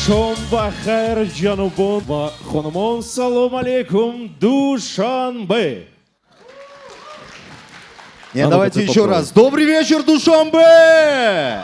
Шом ба хайр, ҷанобон ва хонумон. Салом алейкум, Душанбе! Нет, А ну-ка, давайте ты еще попробуй. Раз. Добрый вечер, Душанбе!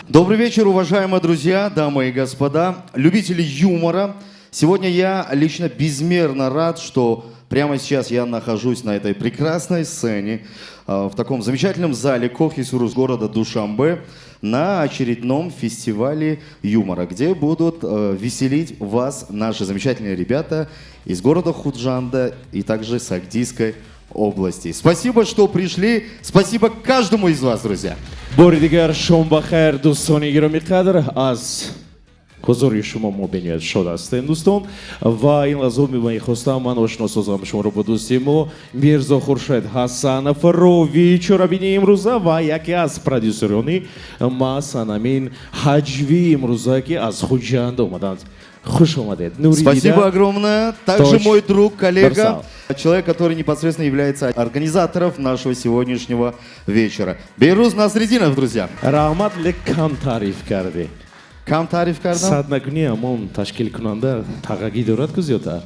Добрый вечер, уважаемые друзья, дамы и господа, любители юмора. Сегодня я лично безмерно рад, что прямо сейчас я нахожусь на этой прекрасной сцене, в таком замечательном зале Кохи Сурус города Душанбе на очередном фестивале юмора, где будут веселить вас наши замечательные ребята из города Худжанда и также Согдийской области. Спасибо, что пришли. Спасибо каждому из вас, друзья. Бори дигар шом ба хайр, дӯстони гиромӣ қадр. Аз ҳузури шумо мо бениҳоят шод ҳастем, дӯстон. Ва ин лаҳзо мехостам ман ошно созам шуморо бо дӯсти мо Мирзо Хуршед Ҳасанов, ровии чорабинии имрӯза ва яке аз продюсерони масанамин ҳаҷвии имрӯза, ки аз Хуҷанд омаданд. Хуш омадед, нури Спасибо дида. Огромное. Также Точь. Мой друг, коллега, Барсал. Человек, который непосредственно является организатором нашего сегодняшнего вечера. Бейруз Насрединов, друзья. Раҳмат, лек кам таъриф кардӣ. Кам таъриф кардам? Сад накунӣ, ҳамон ташкилкунанда тағагӣ дорад ку зиёдтар.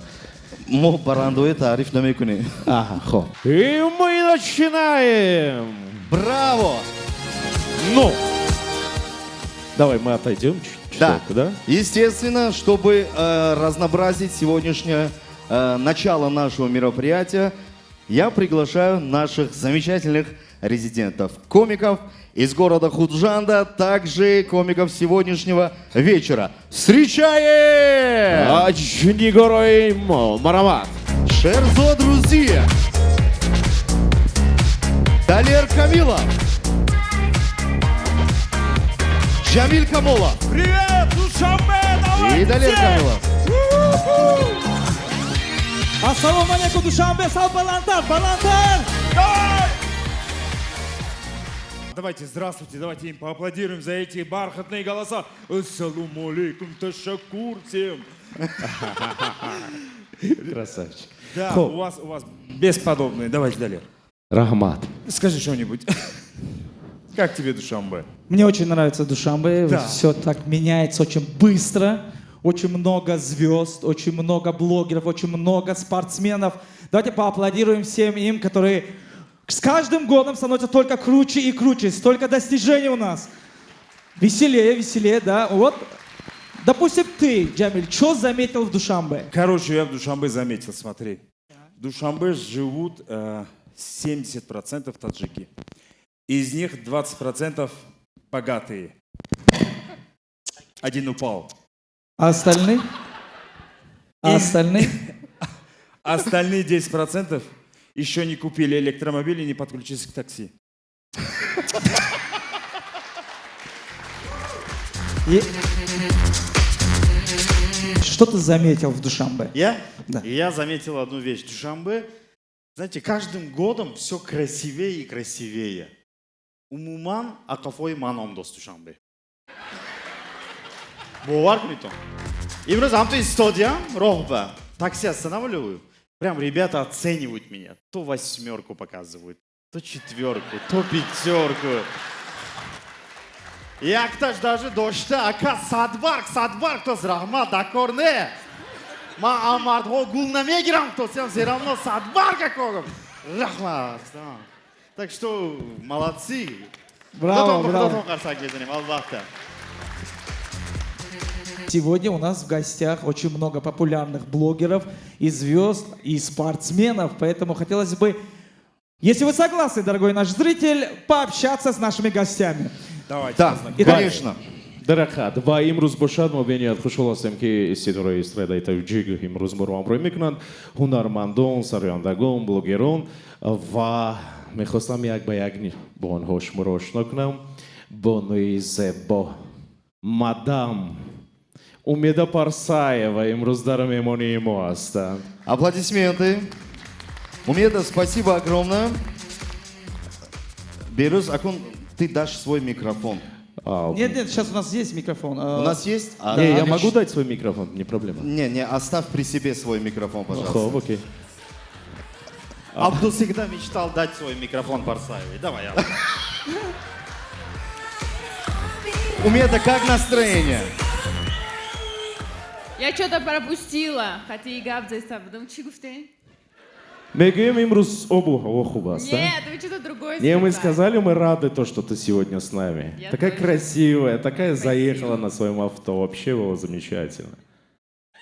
Мо барандое таъриф намекунем. Аҳа, хоб, и мы начинаем. Браво! Ну, давай мы отойдем Да. чуток, да? Естественно, чтобы разнообразить сегодняшнее начало нашего мероприятия, я приглашаю наших замечательных резидентов, комиков из города Худжанда, также комиков сегодняшнего вечера. Встречаем! Ҳаҷвнигорои мо, марҳамат. Шерзод Рузиев, Далер Камилов, Джамиль Камолов. Привет, Душанбе! Давай И Далер Камилов. Ассалому алейкум, Душанбе, сал баландтар, баландтар! Давай! Давайте, здравствуйте, давайте им поаплодируем за эти бархатные голоса. Ассаламу алейкум, ташаккур всем. Красавчик. Да, Хоп. у вас бесподобные. Давайте, Далер. Раҳмат. Скажи что-нибудь. Как тебе Душанбе? Мне очень нравится Душанбе, Да. все так меняется очень быстро, очень много звезд, очень много блогеров, очень много спортсменов. Давайте поаплодируем всем им, которые с каждым годом становятся только круче и круче, столько достижений у нас. Веселее, веселее, да. Вот, допустим, ты, Джамиль, что заметил в Душанбе? Короче, я в Душанбе заметил, смотри. В Душанбе живут 70% таджики. Из них 20% богатые. Один упал. А остальные? А остальные? Остальные 10% еще не купили электромобиль и не подключились к такси. Что ты заметил в Душанбе? Я? Да. Я заметил одну вещь. Душанбе, знаете, каждым годом все красивее и красивее. Умуман ақафои ман омдост Душанбе. Бовар кунед. Имрӯз ҳамто истодиям роҳба. Такси останавливаю. Прям ребята оценивают меня. То восьмерку показывают, то четверку, то пятерку. Якташ даже дошта, ака, садбарг, садбарг, то раҳмат, дакор не. Ман амардҳо гул намегирам, то всем все равно садбарг ако. Раҳмат. Так что молодцы. Браво, Худотон браво. Худотон қарсак мезанем, албатта. Сегодня у нас в гостях очень много популярных блогеров и звезд, и спортсменов, поэтому хотелось бы, если вы согласны, дорогой наш зритель, пообщаться с нашими гостями. Давайте. Да, познакомимся. конечно. Даракат ва имрӯз бошад мо бениҳоят хушҳол ҳастем, ки ситораи эстрадаи тоҷик имрӯз моро ҳамроҳӣ мекунанд, ҳунармандон, сарояндагон, блогерон. Ва мехостам як ба як бо онҳо шуморо ошно кунам. Бонуи зебо, мадам Умеда Парсаева имрӯз дар меҳмонии мо ҳастанд. Аплодисменты. Умеда, спасибо огромное. Беруз, акун, ты дашь свой микрофон. А, Нет, нет, сейчас у нас есть микрофон. У нас есть? А, Не, я отлично. могу дать свой микрофон, не проблема. Не, не, оставь при себе свой микрофон, пожалуйста. Хоб, окей. Абдул всегда мечтал дать свой микрофон Парсаевой. Давай, Абдул. Умеда, как настроение? Я что-то пропустила. Хотя и гап зада будам. Чӣ гуфтем? Мегӯем, имрӯз обу ҳаво хуб аст, а? Нет, вы что-то другое Не, мы сказали. Сказали, мы рады то, что ты сегодня с нами. Я Такая тоже. Красивая, такая Спасибо. Заехала на своем авто. Вообще было замечательно.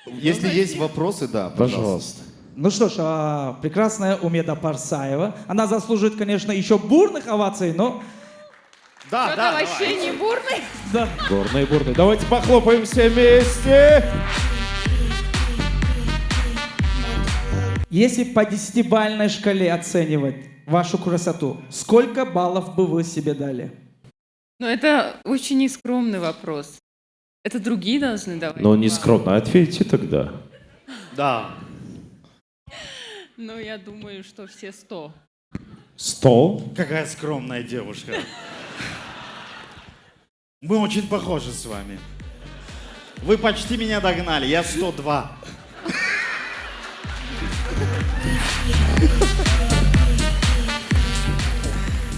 Если есть вопросы, да, пожалуйста. Пожалуйста. Ну что ж, прекрасная Умеда Парсаева. Она заслуживает, конечно, еще бурных оваций, но Да, Что-то да, вообще не бурный. Да. Бурные, бурные. Давайте похлопаем все вместе. Если по десятибалльной шкале оценивать вашу красоту, сколько баллов бы вы себе дали? Ну, это очень нескромный вопрос. Это другие должны давать. Но не скромно. Ответьте тогда. Да. Ну, я думаю, что все 100. 100? Какая скромная девушка. Мы очень похожи с вами. Вы почти меня догнали, я 102.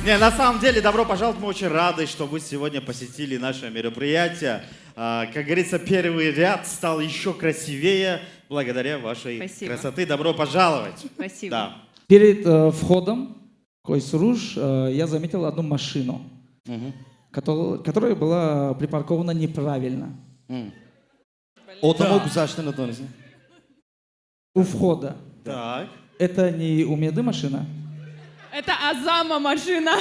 Не, на самом деле, добро пожаловать. Мы очень рады, что вы сегодня посетили наше мероприятие. Как говорится, первый ряд стал еще красивее благодаря вашей Спасибо. Красоты. Добро пожаловать. Спасибо. Да. Перед входом в Койсуруш я заметил одну машину, которая была припаркована неправильно. Одамо гузашта натонистем. У входа. Так. Это не Умеды машина? Это Азама машина.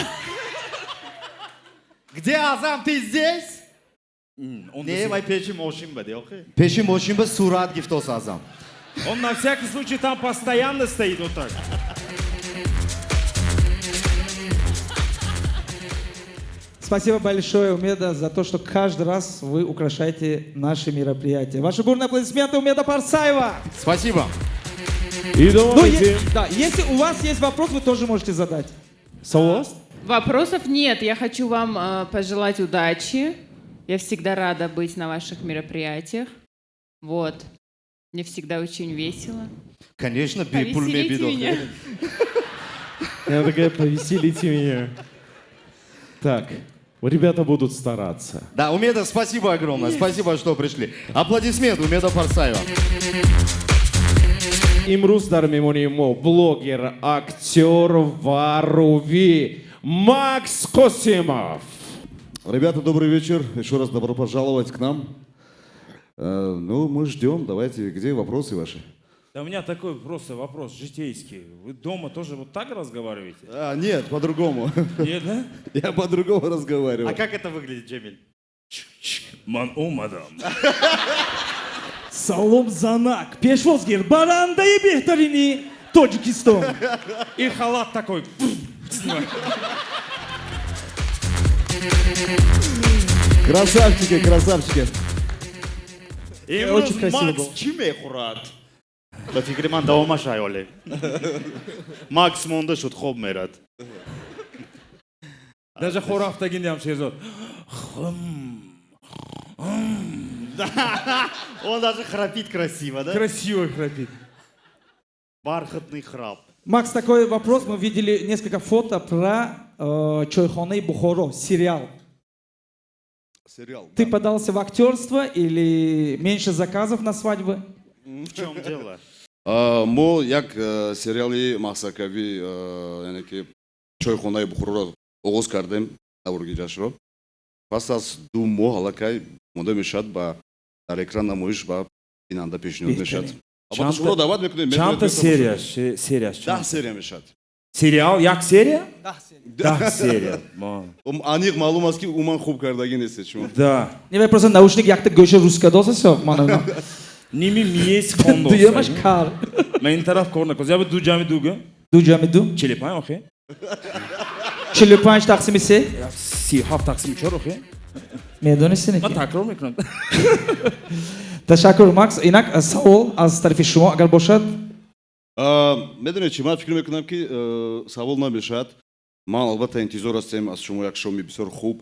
Где Азам? Ты здесь? Он, Не, вай пеши мошин баде, окей? Пеши мошин ба сурат гифтос Азам. Он на всякий случай там постоянно стоит вот так. Спасибо большое, Умеда, за то, что каждый раз вы украшаете наши мероприятия. Ваши бурные аплодисменты, Умеда Парсаева! Спасибо. И Ну, давайте. да, если у вас есть вопрос, вы тоже можете задать. Савол аст? Вопросов нет. Я хочу вам пожелать удачи. Я всегда рада быть на ваших мероприятиях. Вот. Мне всегда очень весело. Конечно, бепул Повеселите мебидо. меня. Я такая: «Повеселите меня». Так, ребята будут стараться. Да, Умеда, спасибо огромное. Спасибо, что пришли. Аплодисменты, Умеда Парсаева. Имрӯз дар меҳмонии мо блогер, актер ва рувӣ Макс Қосимов. Ребята, добрый вечер. Еще раз добро пожаловать к нам. Ну, мы ждем. Давайте, где вопросы ваши? Да у меня такой просто вопрос житейский. Вы дома тоже вот так разговариваете? А, нет, по-другому. Нет, да? Я по-другому разговариваю. А как это выглядит, Джемиль? Ман омадам. Салом, занак, пешвозгир, барандаи беҳтарини Тоҷикистон. И халат такой снимает. Красавчики, красавчики. Имрӯз Очень красиво Макс было. Чӣ мехӯрад? Ба фикри ман давомаш аёле. Макс монда шуд, хоб мерад. Даже хоб рафтагиам Шерзод. Он даже храпит красиво, да? Красиво храпит. Бархатный храп. Макс, такой вопрос. Мы видели несколько фото про Чойхонаи Бухоро, сериал. Сериал. Ты подался в актерство или меньше заказов на свадьбы? В чем дело? Мо як сериали махсакавӣ, яъне ки Чойхонаи Бухороро оғоз кардем, наворгирашро. Пас аз 2 моҳ аллакай монда мешавад, ба дар экран намоиш ба бинанда пешниҳод мешавад. Албатта, шуморо даъват мекунем. Чандта серия? Серия 10 серия мешавад. Сериал як серия? 10 серия. Аниқ маълум аст, ки умуман хуб кардагӣ нестед шумо. Да. Не, просто наушник якта гӯша руска доса всё, мана. Ними миес хондо. Дуюмаш кар. Ман ин тараф кор накоз. Я бы ду ҷами ду га? Ду ҷами ду? 45 охе? 45 тақсими се? 37 тақсими чор охе? Медонисти Ман неки? такрор мекунам. Ташаккур, Макс. Инак савол аз тарафи шумо агар бошад. Медонед чи, ман фикр мекунам, ки савол намешавад. Ман албатта интизор ҳастем аз шумо як шоми бисёр хуб,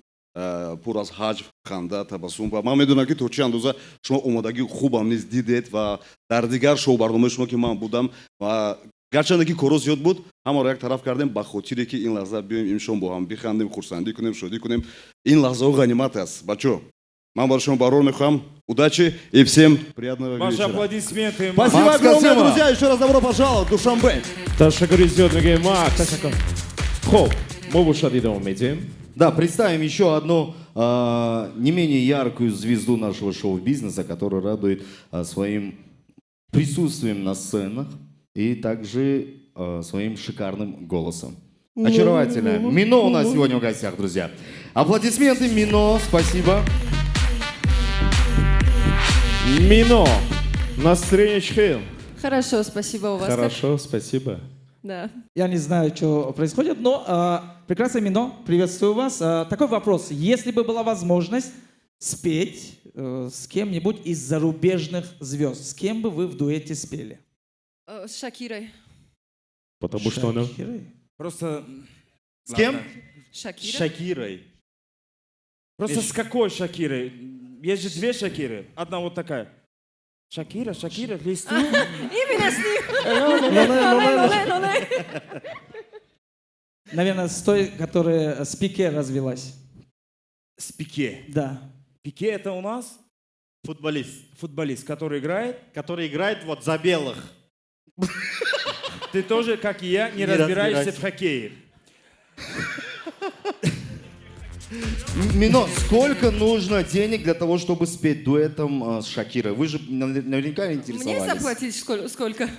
пур аз ҳаҷв, ханда, табассум, ва ман медонам, ки то чӣ андоза шумо омодагии хубам низ дидед ва дар дигар шоу барномаи шумо, ки ман будам, ва гарчанде ки коро зиёд буд, ҳамаро як тараф кардем ба хотире, ки ин лаҳза биёем, имшом бо ҳам бихандем, хурсандӣ кунем, шодӣ кунем. Ин лаҳзаҳо ғанимат аст, бачо. Ман барои шумо барор мехоҳам, удачи и всем приятного Ваши вечера. Аплодисменты. Спасибо Макс огромное, Касымов. Друзья. Еще раз добро пожаловать в Душанбе. Ташаккури зиёд мегӯем, Макс. Хуб, мо бошад идома медиҳем. Да, представим еще одну не менее яркую звезду нашего шоу-бизнеса, которая радует своим присутствием на сценах и также своим шикарным голосом. Очаровательная. Мино у нас сегодня в гостях, друзья. Аплодисменты, Мино, спасибо. Мино, настроение чӣ хел? Хорошо, спасибо, у вас как? Хорошо, спасибо. Да. Я не знаю, что происходит, но прекрасная Мино, приветствую вас. Такой вопрос. Если бы была возможность спеть с кем-нибудь из зарубежных звезд, с кем бы вы в дуэте спели? С Шакирой. Потому что она Шакирой? Просто... С кем? Ладно. Шакира? Шакирой. Просто с какой Шакирой? Есть же две Шакиры. Одна вот такая. Шакира, Шакира, листу. Именно с ним. Лоле, лоле. Наверное, с той, которая с Пике развелась. С Пике. Да. Пике — это у нас Футболист, футболист, который играет. Который играет вот за белых. Ты тоже, как и я, не Не разбираешься разбираюсь. в хоккее. Мино, сколько нужно денег для того, чтобы спеть дуэтом с Шакирой? Вы же наверняка Мне интересовались. заплатить сколько?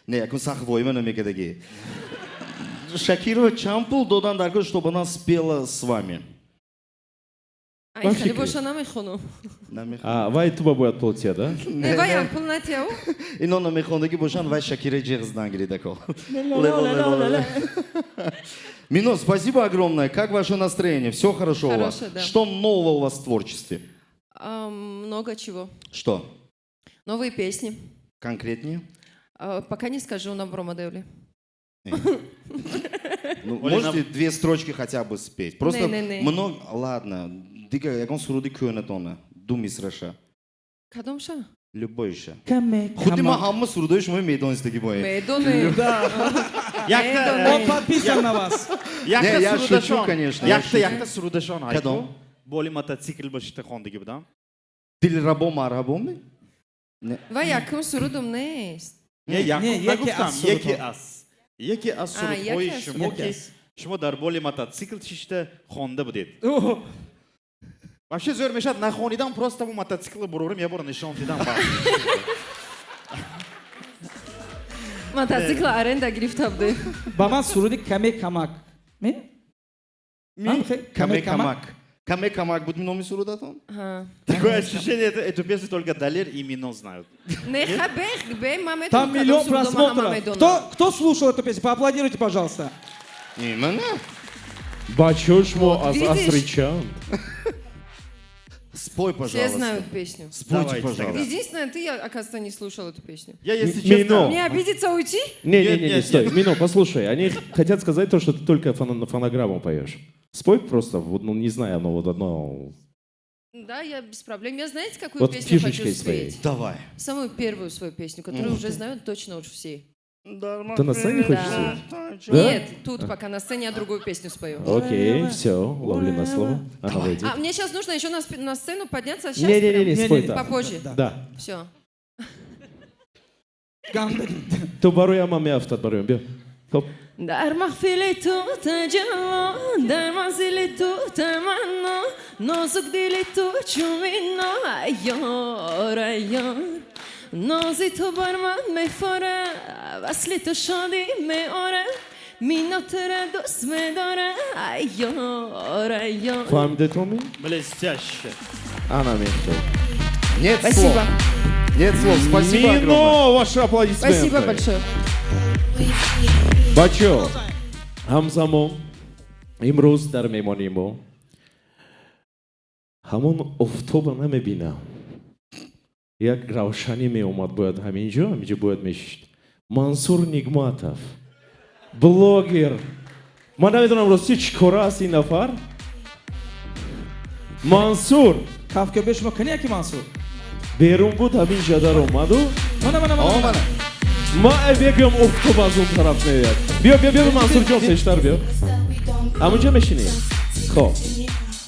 Не, якун сахт воима намекадаги. Шакира чанд пул додан даркор, чтобы она спела с вами? Ай, хеле боша намехону. Намех- А, вай туба бояд пул тия, да? Не, вай пул натияу. Ино намехондагӣ бошанд, вай Шакира ҷеғ нагиридако. Мино, спасибо огромное. Как ваше настроение? Все хорошо у вас? Хорошо, да. Что нового у вас в творчестве? Много чего. Что? Новые песни. Конкретнее? Пока не скажу на Бромадевле. Ну, Оля, можете две строчки хотя бы спеть? Просто Не, не, не. много. Ладно. Дига, ягон суруди кӯнатона. Ду мисраша. Кадомша? Любойша. Каме, Худи ма кама. ҳама сурудои шумо медонистаги боед. Медоне. Да, Якта, он подписан на вас. якта Не, я шучу, сурудашон. конечно, я Якта, шучу. якта сурудашон. Айку. Кадом? Боли мотоцикл ба шита хондагӣ будам. Дилрабо марҳабо ми? Вай якум сурудум нест. Не, якум Не, яке нагуфтам, аз сурудҳо. яке аз. Яке аз А, сурудҳои яке аз шумо Яке ки аз. шумо дар боли мотоцикл шишта хонда будед. О, Вообще зӯр мешавад нахонидам, просто мотоциклро бурорим, я бор нишон дидам. Мотоцикла аренда гирифта буде. Ба ман суруди каме камак. Ми? Ми? Каме камак. Каме камак буд номи сурудатон? Ҳа. Такое ощущение, эту песню только Далер и Мино знают. Не, хабех, бе, ма медонам Там кадом миллион сурудо, ма ҳама просмотров. медонам. Кто слушал эту песню? Поаплодируйте, пожалуйста. Именно. Бачаҳо, шумо Вот, аз видишь? асри чанд? Спой, Все пожалуйста. знают песню. Спойте, Давайте пожалуйста. Единственное, ты, оказывается, не слушал эту песню. Я, если Мино. честно. Мне обидеться уйти? Не, не, Нет, не, не, нет, стой. нет. Мино, послушай, они хотят сказать то, что ты только на фонограмму поешь. Спой просто, вот, ну, не знаю, но вот одно. Да, я без проблем. Я знаете, какую Вот песню хочу фишечкой своей. спеть? Давай. Самую первую свою песню, которую уже знают точно уж все. Ты на сцене хочешь Да. спеть? Да? Нет, тут пока на сцене я другую песню спою. Окей, все, ловлю на слово. Она выйдет. А мне сейчас нужно еще на сцену подняться? Сейчас Не-не-не, Не, спой не, там. Попозже. Да. Да. Все. Ганда. Ту барои ман меафтад бароям. Биё. Хоп. Дар маҳфили ту таҷалло, дар манзили ту таманно, нозук дили ту чумино, айёр, айёр. Нози ту бар ман мефора, васли ту шодӣ меора, Мино тура дӯст медора, айёр, айёр. Фаҳмиде ту ми? Блестяще. Ана мехто. Нет Спасибо. слов. Нет слов. Спасибо огромное. Мино, ваши аплодисменты. Спасибо большое. Бачо, ҳамзамон имрӯз дар меҳмонии мо ҳамон офтоба намебинам. Як равшанӣ меомад, бояд ҳамин ҷо, ҳаминҷо бояд мешишт. Мансур Нигматов, блогер. Ман намедонам рости чӣ кора аст ин нафар. Мансур! Кафкӯбе шумо кани яки Мансур? Берун буд, ҳамин ҷа даромаду. Мана, мана, мана. Мана. Ма мегӯям, офтоб аз он тараф меояд. Биё, биё, биё, Мансурҷон, пештар биё. Ҳамунҷо мешинӣ? Хоб.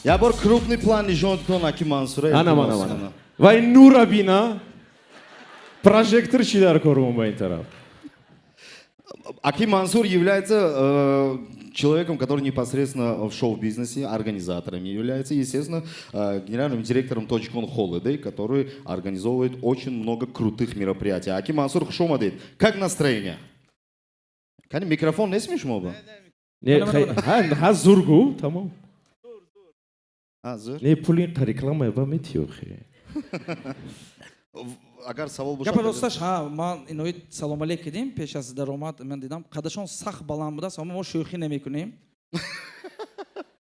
Я бор крупный план нишон тон аки Мансура. Ана, мана, мана. Ва ин нура бина. Прожектор чӣ дар кор ба ин тараф? Аки Мансур является человеком, который непосредственно в шоу-бизнесе, организатором является, естественно, генеральным директором Тоджикон Holiday, который организовывает очень много крутых мероприятий. Аки Мансур, хуш омадед. Как настроение? Кани микрофон нест шумо? Не, ҳа, зур гу, тамом. А, зур? Не, пули реклама ба метиёхе. Агар савол бошад. Гапа росташ, ҳа, ман инои салом алейк кардем пеш аз даромад, ман дидам қадашон сахт баланд будааст, аммо мо шӯхӣ намекунем.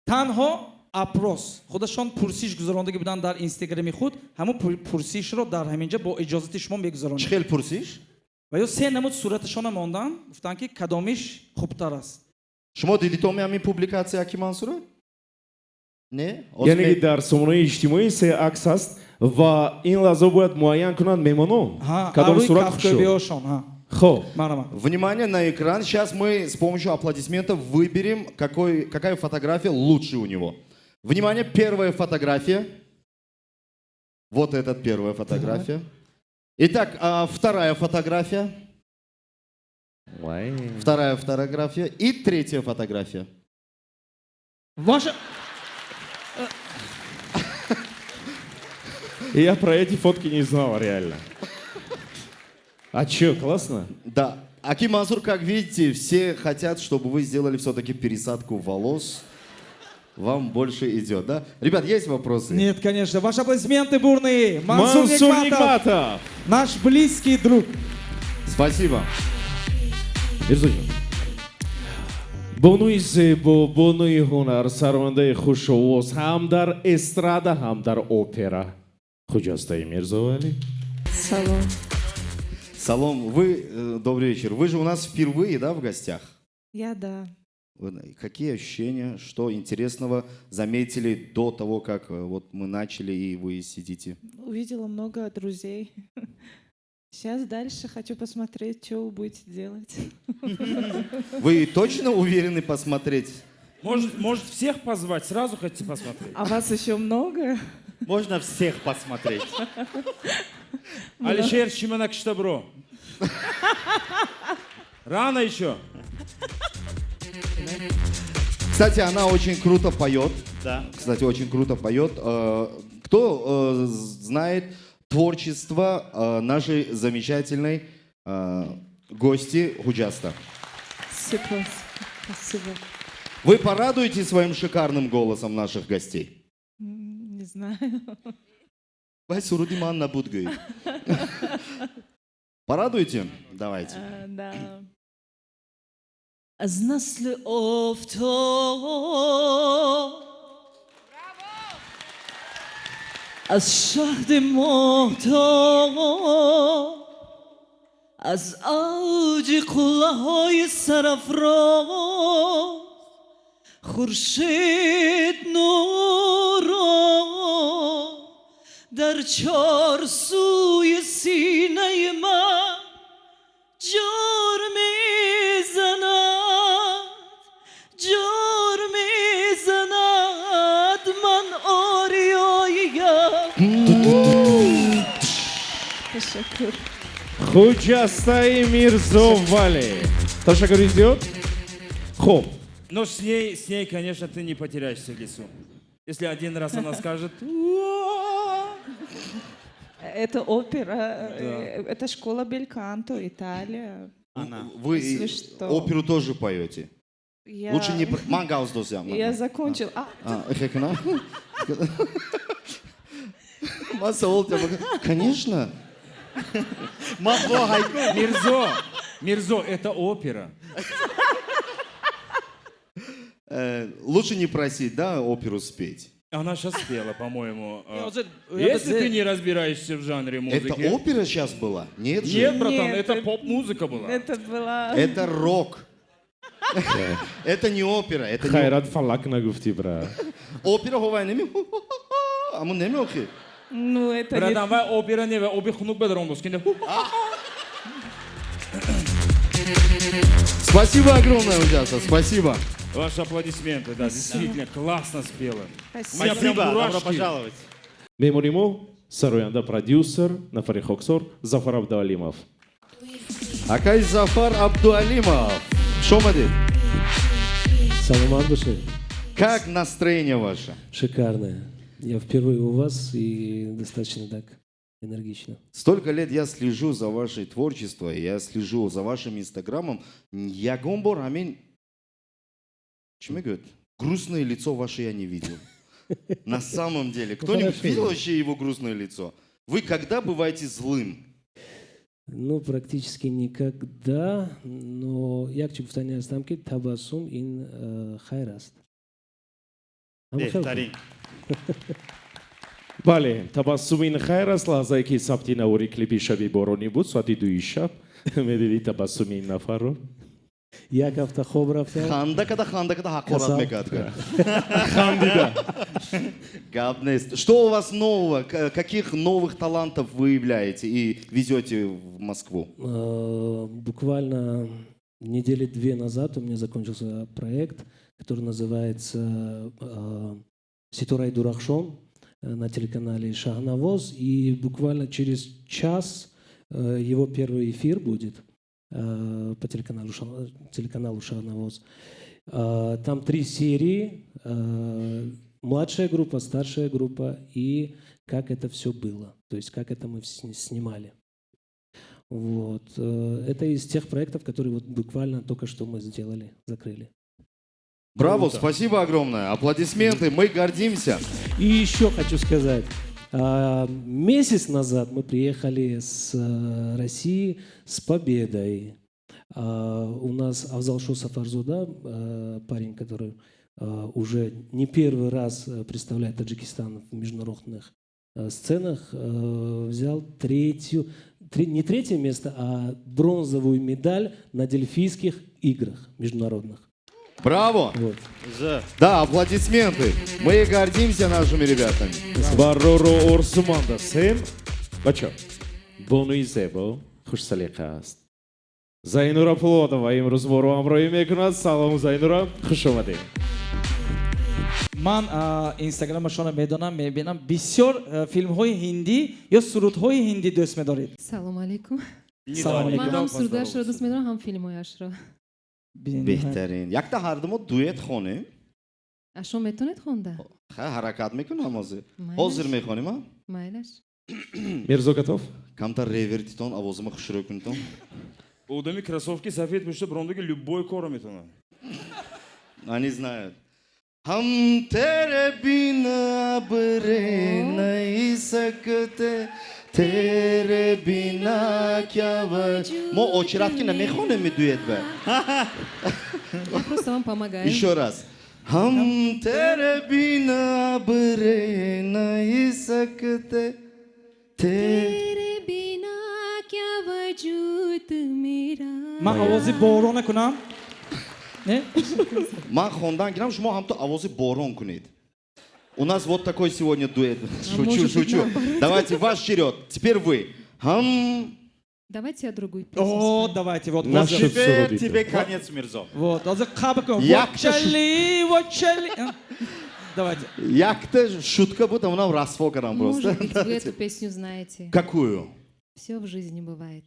Танҳо опрос худашон пурсиш гузарондагӣ буданд дар инстаграми худ, ҳамун пурсишро дар ҳаминҷа бо иҷозати шумо мегузаронем. Чӣ хел пурсиш? Ва ё се намуд сураташона мондан, гуфтанд, ки кадомиш хубтар аст. Шумо дидитоми ҳамин публикация, аки Мансура? Не? Яъне ки дар сомонаи иҷтимоӣ се акс ҳаст ва ин лаҳза бояд муайян кунанд меҳмонон, кадом сурат хушо. Хоб. Внимание на экран. Сейчас мы с помощью аплодисментов выберем, какая фотография лучше у него. Внимание, первая фотография. Вот эта первая фотография. Итак, вторая фотография. Вторая фотография и третья фотография. Ваша. Я про эти фотки не знал, реально. А чё, классно? Да. Аки Мансур, как видите, все хотят, чтобы вы сделали все-таки пересадку волос. Вам больше идет, да? Ребят, есть вопросы? Нет, конечно. Ваши аплодисменты бурные. Мансур, Мансур Нигматов, Нигматов. Наш близкий друг. Спасибо. Мирзоҷон. Бонуи зебо, бонуи ҳунар, сарондаи хушовоз ҳам дар эстрада, ҳам дар опера. Хуҷастаи Мирзовалӣ. Салом. Салом, вы, добрый вечер. Вы же у нас впервые, да, в гостях? Я да. Какие ощущения, что интересного заметили до того, как вот мы начали и вы сидите? Увидела много друзей. Сейчас дальше хочу посмотреть, что вы будете делать. Вы точно уверены посмотреть? Может, всех позвать? Сразу хотите посмотреть? А вас еще много? Можно всех посмотреть. Алишер Шимана бро. Рано еще. Кстати, она очень круто поет. Да. Кстати, очень круто поет. Кто знает творчество нашей замечательной гости Худжаста? Спасибо. Спасибо. Вы порадуете своим шикарным голосом наших гостей? Не знаю. Вай суруди ман набуд гӯед. Порадуйте? Давайте. Да. Аз насли офтоб, аз шаҳди моҳтоб, аз авҷи қуллаҳои сарафроз, хуршед нуро дар чор сӯи синаи ман ҷор мезанад, ҷор мезанад, ман ориёиям. Ташаккур. Хуҷастаи Мирзовалӣ. Ташаккури зиёд. Хуб. Но с ней, конечно, ты не потеряешься в лесу. Если один раз она скажет: Это опера, это школа бельканто, Италия. Она. Вы Если что. Оперу тоже поете? Я, Лучше не... Ман газдосям. Я закончил. А, А, хекна? Ман савол тебя. Конечно. Ман бо ҳайку. Мирзо, Мирзо, это опера. Лучше не просить, да, оперу спеть? Она сейчас спела, по-моему. Не, вот Если ты не разбираешься в жанре музыки. Это опера сейчас была? Нет же. Нет, братан, Нет, это поп-музыка была. Это была. Это рок. Это не опера. Это не Хайрат фалак нагуфтӣ, брат. опера ҳовай неми. Аму немеохи. Ну, это не. Братан, вай опера не, вай оби хунук бедром доскинде. Спасибо огромное, Худжаста, спасибо. Ваши аплодисменты, да, действительно, классно спела. Спасибо. У меня прям Спасибо, добро мурашки. Пожаловать. Меҳмони мо сароянда, продюсер, нафари хоксор Зафар Абдуалимов. Акай Зафар Абдуалимов. Хуш омадед. Саломат бошед. Как настроение ваше? Шикарное. Я впервые у вас и достаточно так энергично. Столько лет я слежу за вашей творчеством, я слежу за вашим инстаграмом. Ягон бор, ҳамин. Чӣ мегӯяд? Грустное лицо ваше я не видел. На самом деле. Кто-нибудь Хорошо. Видел вообще его грустное лицо? Вы когда бываете злым? Ну, практически никогда, но як чӣ гуфтани ҳастам, ки табассум ин э, хайр аст. Ҳам хел. Беҳтарин. Бале, табассум ин хайр аст. Лаҳзае ки сабти навори клипи Шаби боронӣ буд, соати 2-и шаб медидӣ табассуми ин нафарро. Як ҳафта хоб рафтам. Ханда када, ханда када, ҳақорат Касал. Мекард. Хандида. Гап нест. Что у вас нового? Каких новых талантов выявляете и везете в Москву? Буквально недели две назад у меня закончился проект, который называется «Ситораи Дурахшон» на телеканале «Шахнавоз». И буквально через час его первый эфир будет по телеканалу «Шахнавоз». Там три серии. Младшая группа, старшая группа и как это все было. То есть как это мы снимали. Вот. Это из тех проектов, которые вот буквально только что мы сделали, закрыли. Браво, Круто. Спасибо огромное. Аплодисменты, мы гордимся. И еще хочу сказать. Месяц назад мы приехали с России с победой. У нас Афзалшо Сафарзода, парень, который уже не первый раз представляет Таджикистан в международных сценах, взял третью, не третье место, а бронзовую медаль на Дельфийских играх международных. Браво! Вот. Да, аплодисменты. Мы гордимся нашими ребятами. Бароро орзуманд ҳастем. Бачо, бонуи зебо, хушсалиқа аст. Зайнура Пулодова имрӯз моро ҳамроҳӣ мекунад. Салом, Зайнура, хуш омадед. Ман инстаграмашонро медонам, мебинам, бисёр филмҳои ҳиндӣ ё сурудҳои ҳиндӣ дӯст медоред. Салом алейкум. Салом Ман алейкум. ҳам сурудашро дӯст медорам, ҳам филмҳояшро. Беҳтарин. Якта ҳардумо дуэт хонем. А шумо метавонед хонда? Ха, ҳаракат мекунам ҳозир. Майлаш. Ҳозир мехонем, а? Майлаш. Мирзо готов? Камтар ревертитон, овозима хушрӯ кунитон. Одами кроссовки сафед пӯшида брондуги любой корро метавонад. Они знают. हम तेरे बिना अब रह नहीं सकते, तेरे बिना क्या мо очередь ки намехонем дуэт ба. Я просто вам помогаю. Еще раз. हम तेरे बिना अब रह नहीं सकते, तेरे बिना क्या वजूद मेरा. Ман овози борона кунам, не? Ман хондан гирам, шумо ҳамто овози борон кунед. У нас вот такой сегодня дуэт. Шучу, Может быть, шучу. наоборот. Давайте ваш черед. Теперь вы. Хам. Давайте я другую песню О, спою. давайте, вот. Наши Теперь суруди. тебе конец, Мирзо. Вот, ҳозир қабр кун. Якта Вочали, вочали. Давайте. Якта шутка буд, онам расво кардам просто. Может быть, вы эту песню знаете. Какую? Все в жизни бывает.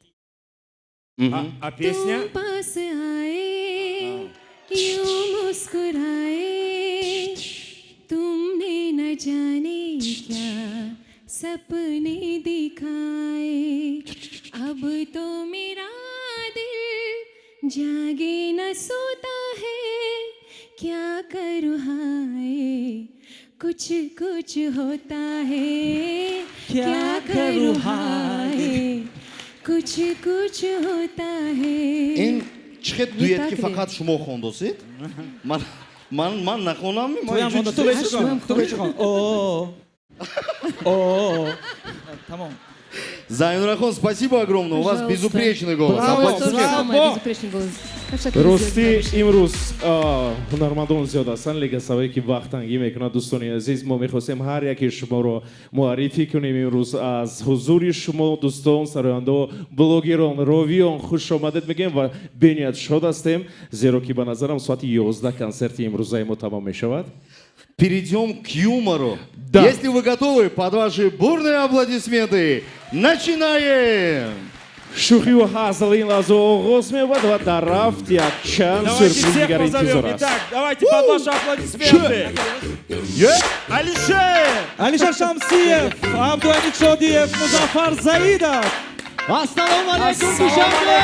Мгм. А песня? तुम पास आए, यूं मुस्कुराए, तुमने न जाने क्या सपने दिखाए, अब तो मेरा दिल जागे न सोता है, क्या करूँ हाय, कुछ कुछ होता है, क्या करूँ हाय, कुछ कुछ होता है. Ин чихе дуэт ки так ли? Фақат шумо хондосед? Ман нахонам? Ман Туям инҷо хонда, ту чизе- бечи хон, ту бечи хон. О, о, тамом. Зайнурахон, спасибо огромное. У вас Пожалуйста. Безупречный голос. У вас тоже Аплодисменты. самое безупречный голос. Ростӣ, имрӯз ҳунармандон зиёд ҳастанд, лекин сабабе ки вақт тангӣ мекунад, дӯстони азиз, мо мехостем ҳар яке шуморо муаррифӣ кунем. Имрӯз аз ҳузури шумо, дӯстон, сарояндао, блогерон, ровиён хуш омадед мегӯем ва бениҳоят шод ҳастем, зеро ки ба назарам соати 11 консерти имрӯзаи мо тамом мешавад. Перейдем к юмору. Да. Если вы готовы, под ваши бурные аплодисменты начинаем! Шӯхиву ҳазл ин лаҳза оғоз меёбад ва дар рафт якчанд Давайте сюрприз всех дигари позовем. интизор аст. Итак, давайте под ваши аплодисменты. Алишер! Алишер Шамсиев, Абдуамид Шодиев, Музаффар Заидов. Ассалому алайкум, Душанбе!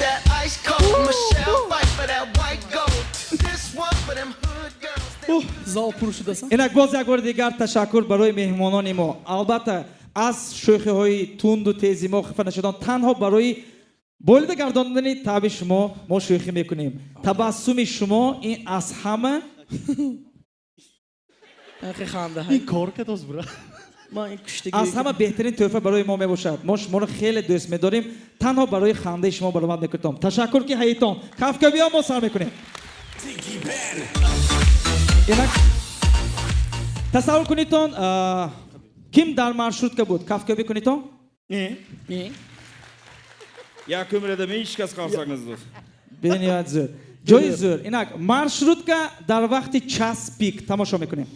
That ice cold Michelle fight for that white gold. This one for them hood girls. Зал пур шудасан. Инак, боз як бори дигар ташаккур барои меҳмонони мо. Албатта, аз шӯхиҳои тунду тези мо хафа нашудан. Танҳо барои болида гардондани таби шумо мо шӯхӣ мекунем. Табассуми шумо ин аз ҳама Ахи ханда. Ин кор кадост, бра? Ман ин куштагӣ. Аз ҳама беҳтарин тӯҳфа барои мо мебошад. Мо шуморо хеле дӯст медорем. Танҳо барои хандаи шумо баромад мекунем. Ташаккур, ки ҳаитон. Кафкабиё, мо сар мекунем. Инак, тасаввур кунедтон, ким дар маршрутка буд? Кафкабӣ кунедтон. Не. Якум ряда ҳеҷ кас қарсак назад. Бениҳоят зӯр, ҷои зӯр. Инак, маршрутка дар вақти час пик. Тамошо мекунем.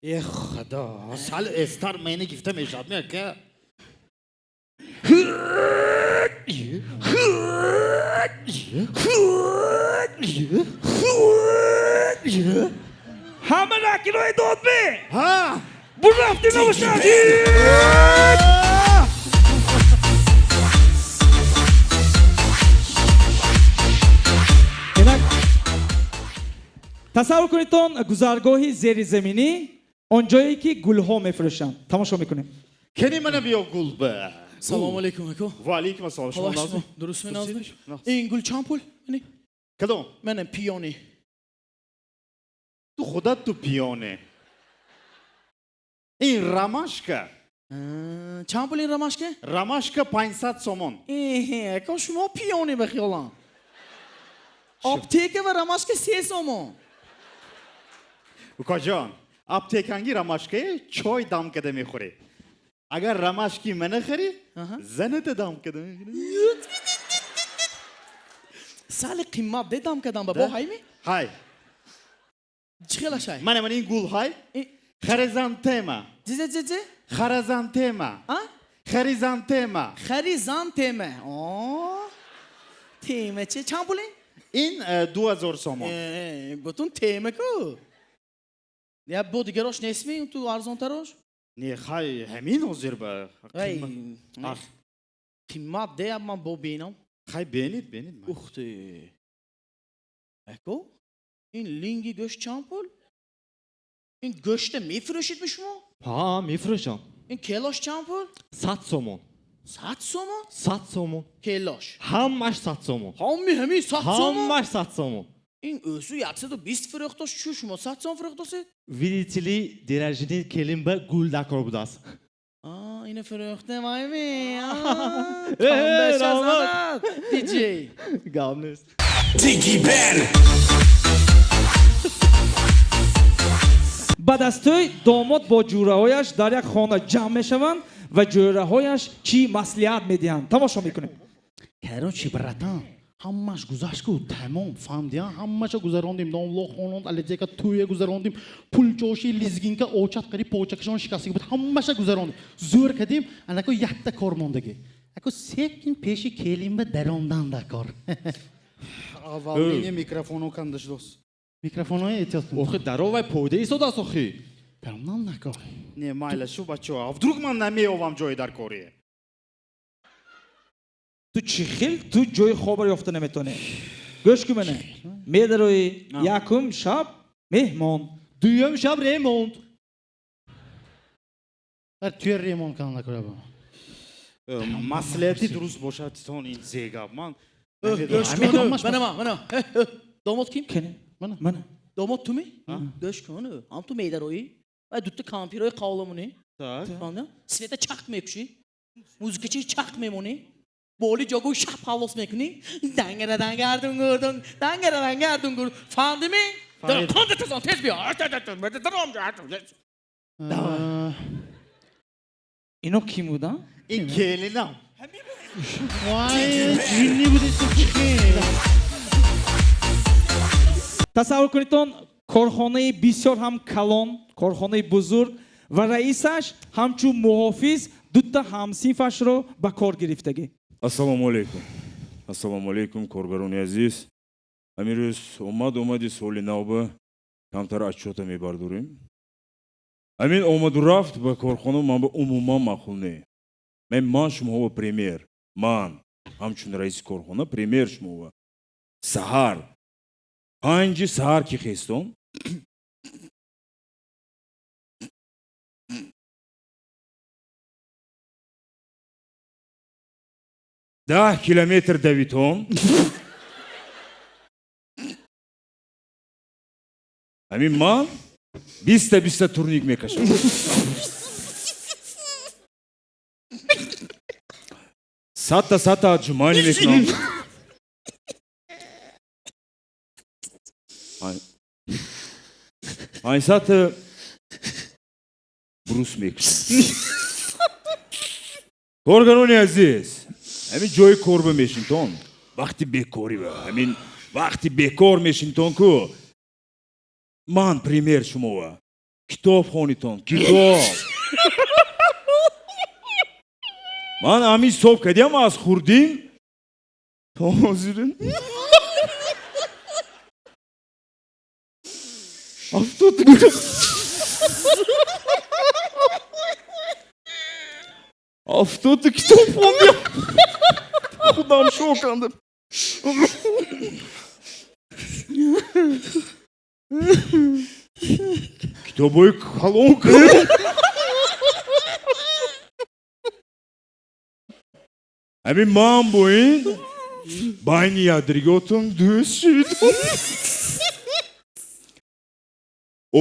Э, худо, сал эстар мени гифта мешавад, мека. Ҳама накирои дод ме. Ҳа. Бурафти набошад. Инак, тасаввур кунедтон гузаргоҳи зеризаминӣ, он ҷое ки гулҳо мефурӯшанд. Тамошо мекунем. Кени мана биё гул ба. Салому алейкум, ако. Ва алейкум ассалом. Шумо Ҳолаш нозми? Дуруст меназми? Наз. Ин гул чанд пул? Мани? Кадом? Манам пиёни. Ту худат ту пиёне. Ин ромашка. Чанд пул ин ромашка? Ромашка 500 сомон. Эҳе, ако, шумо пиёни ба хиёлам. Аптека ва ромашка 3 сомон. Укаҷон, аптеканги ромашкае чой дам када мехӯрӣ. Агар ромашки мана харӣ, заната дам када мехӯрӣ. Сали қимат де дам кадан ба бо ҳайми? Ҳай. Чӣ хелаш ҳай? Мана ман ин гул ҳай. Хризантема. Ҷизе, ҷизе? Хризантема. А? Хризантема. Хризантема. О. Тема че? Чанд пул ин? Ин 2000 сомон. Бутун тема ку. Я бо дигарош нестми ту арзонтарош? Не, хай, ҳамин ҳозир ба. Ай, Ах. қимат де, ман бо бинам. Хай, бенид, бенид. Ух ты. Ако? Ин линги гӯшт чанд пул? Ин гӯшта мефурӯшидми шумо? Ҳа, мефурӯшам. Ин келош чанд пул? 100 сомон. 100 сомон? 100 сомон. Келош. Ҳамаш 100 сомон. Ҳамми ҳами 100 сомон? Ҳамаш 100 сомон. Ин ӯсу 120 фурӯхтош, чӯ шумо 100 сом фурӯхтосед? Видите ли, день рождения келинба гул дакор будааст. А, ина фурӯхте вайми. Э, раҳмат. Диджей. Гап нест. Tiki Ben. Баъд аз тӯй домод бо ҷӯраҳояш дар як хона ҷамъ мешаванд ва ҷӯраҳояш чӣ маслиҳат медиҳанд. Тамошо мекунем. Короче, братан, ҳамаш гузашт ку, тамом, фаҳмдия? Ҳамаша гузарондим, домло хононд, алиҷека тӯя гузарондим, пулчоши, лизгинка, очат қари почакашон шикастагӣ буд, ҳамаша гузарондим. Зӯр кардим, анако якта кор мондагӣ. Ако секин пеши келинба даромдан дар кор. Аввал микрофоно канда шудост. Микрофонои эҳтиёт кун. Охи, даровай пойда истодааст, охи. Даромдан дар кор. Не, майла шу, бачаҳо, а вдруг ман намеёвам ҷои дар корӣ? Ту чӣ хел ту ҷои хобро ёфта наметонӣ? Гӯш кун, мана медароӣ, якум шаб меҳмон. Дуюм шаб ремонт. Туя ремонт канда кора. Маслиҳати дуруст бошад, тон ин зегап ман. Гӯш кун. Мана ман, мана. Домод ким? Мана. Мана. Домод ту ми? Гӯш кун. Ҳам ту медароӣ. Вай дута кампирои қавламунӣ. Так. Фаҳмидам? Света чақ мекушӣ, музикачи чақ мемонӣ, боли ҷогӯи шап ҳалос мекунӣ, дангара дангар дунгур дун, дангара дангар дунгур. Фаҳмидими? Фаҳмидам. Қонда тезон, тез биё. Ино ким буданд? Ин келинам. Вай, ҷинни буди ту чӣ? Тасаввур кунедтон, корхонаи бисёр ҳам калон, корхонаи бузург ва раисаш ҳамчун муҳофиз дута ҳамсинфашро ба кор гирифтагӣ. Ассалому алайкум, ассалому алайкум, коргарони азиз. Ҳамин рӯз омад омади соли навба камтар отчёта мебардорем. Ҳамин омаду рафт ба корхона ман ба умуман маъқул не. Ман шумоҳо пример, ман ҳамчун раиси корхона пример шумоҳо. Саҳар 5 саҳар ки хестон, 10 километр давитон. Ҳамин ман 20-та 20-та турник мекашам, 100-та 100-та отжимание мекунам, 500-та брус мекашам. Коргарони азиз, ҳамин ҷои корба мешинтон, вақти бекорӣ ба ҳамин вақти бекор мешинтон ку, ман пример шумова, китоб хонитон, китоб. Ман ҳамин ҳисоб кардиам, аз хурдим то ҳозирин 70 китоб, 70 китоб хондиам. Худам шокандам. Китобҳои калон калон. Ҳамин ман бо ин байни ядриготон дӯст шуд.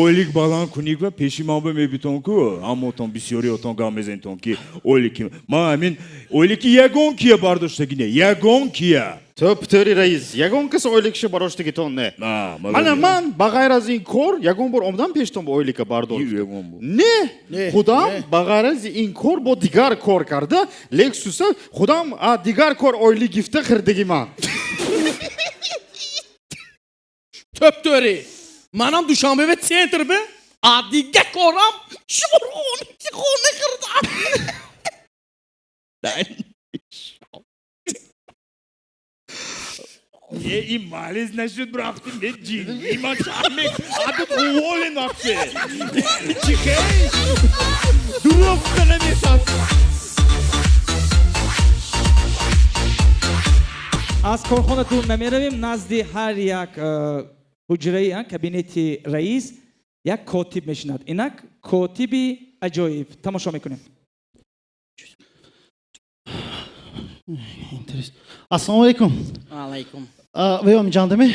Ойлик баланд кунӣ ва пеши ман ба мебитон ку, ҳамотон бисёриотон гап мезанитон ки ойлики ман ҳамин ойлики ягон кия бардоштагӣ не, ягон кия. Тӯп тӯри раис, ягон кас ойликши бароштагитон не. Мана ман ба ғайр аз ин кор ягон бор омадам пештон ба ойлика бардор? Ягон бор. Не, Не, худам не. ба ғайр аз ин кор бо дигар кор карда, Лексуса худам дигар кор ойлик гифта хирдагӣ ман. Тӯп тӯри. Манам Душанбе бе центр бе, а дига корам чорхона хона хирдам. Е, и малез нашуд, рафтим, е, ҷинни, ман чарме, а тут уволен вообще. Чихе? Дурӯғ гуфта намешавад. Аз корхона дур намеравем. Назди ҳар як ҳуҷраи кабинети раис як котиб мешинад. Инак котиби аҷоиб тамошо мекунем. Интерес. Ассалому алайкум. Алайкум. Ваё миҷандами?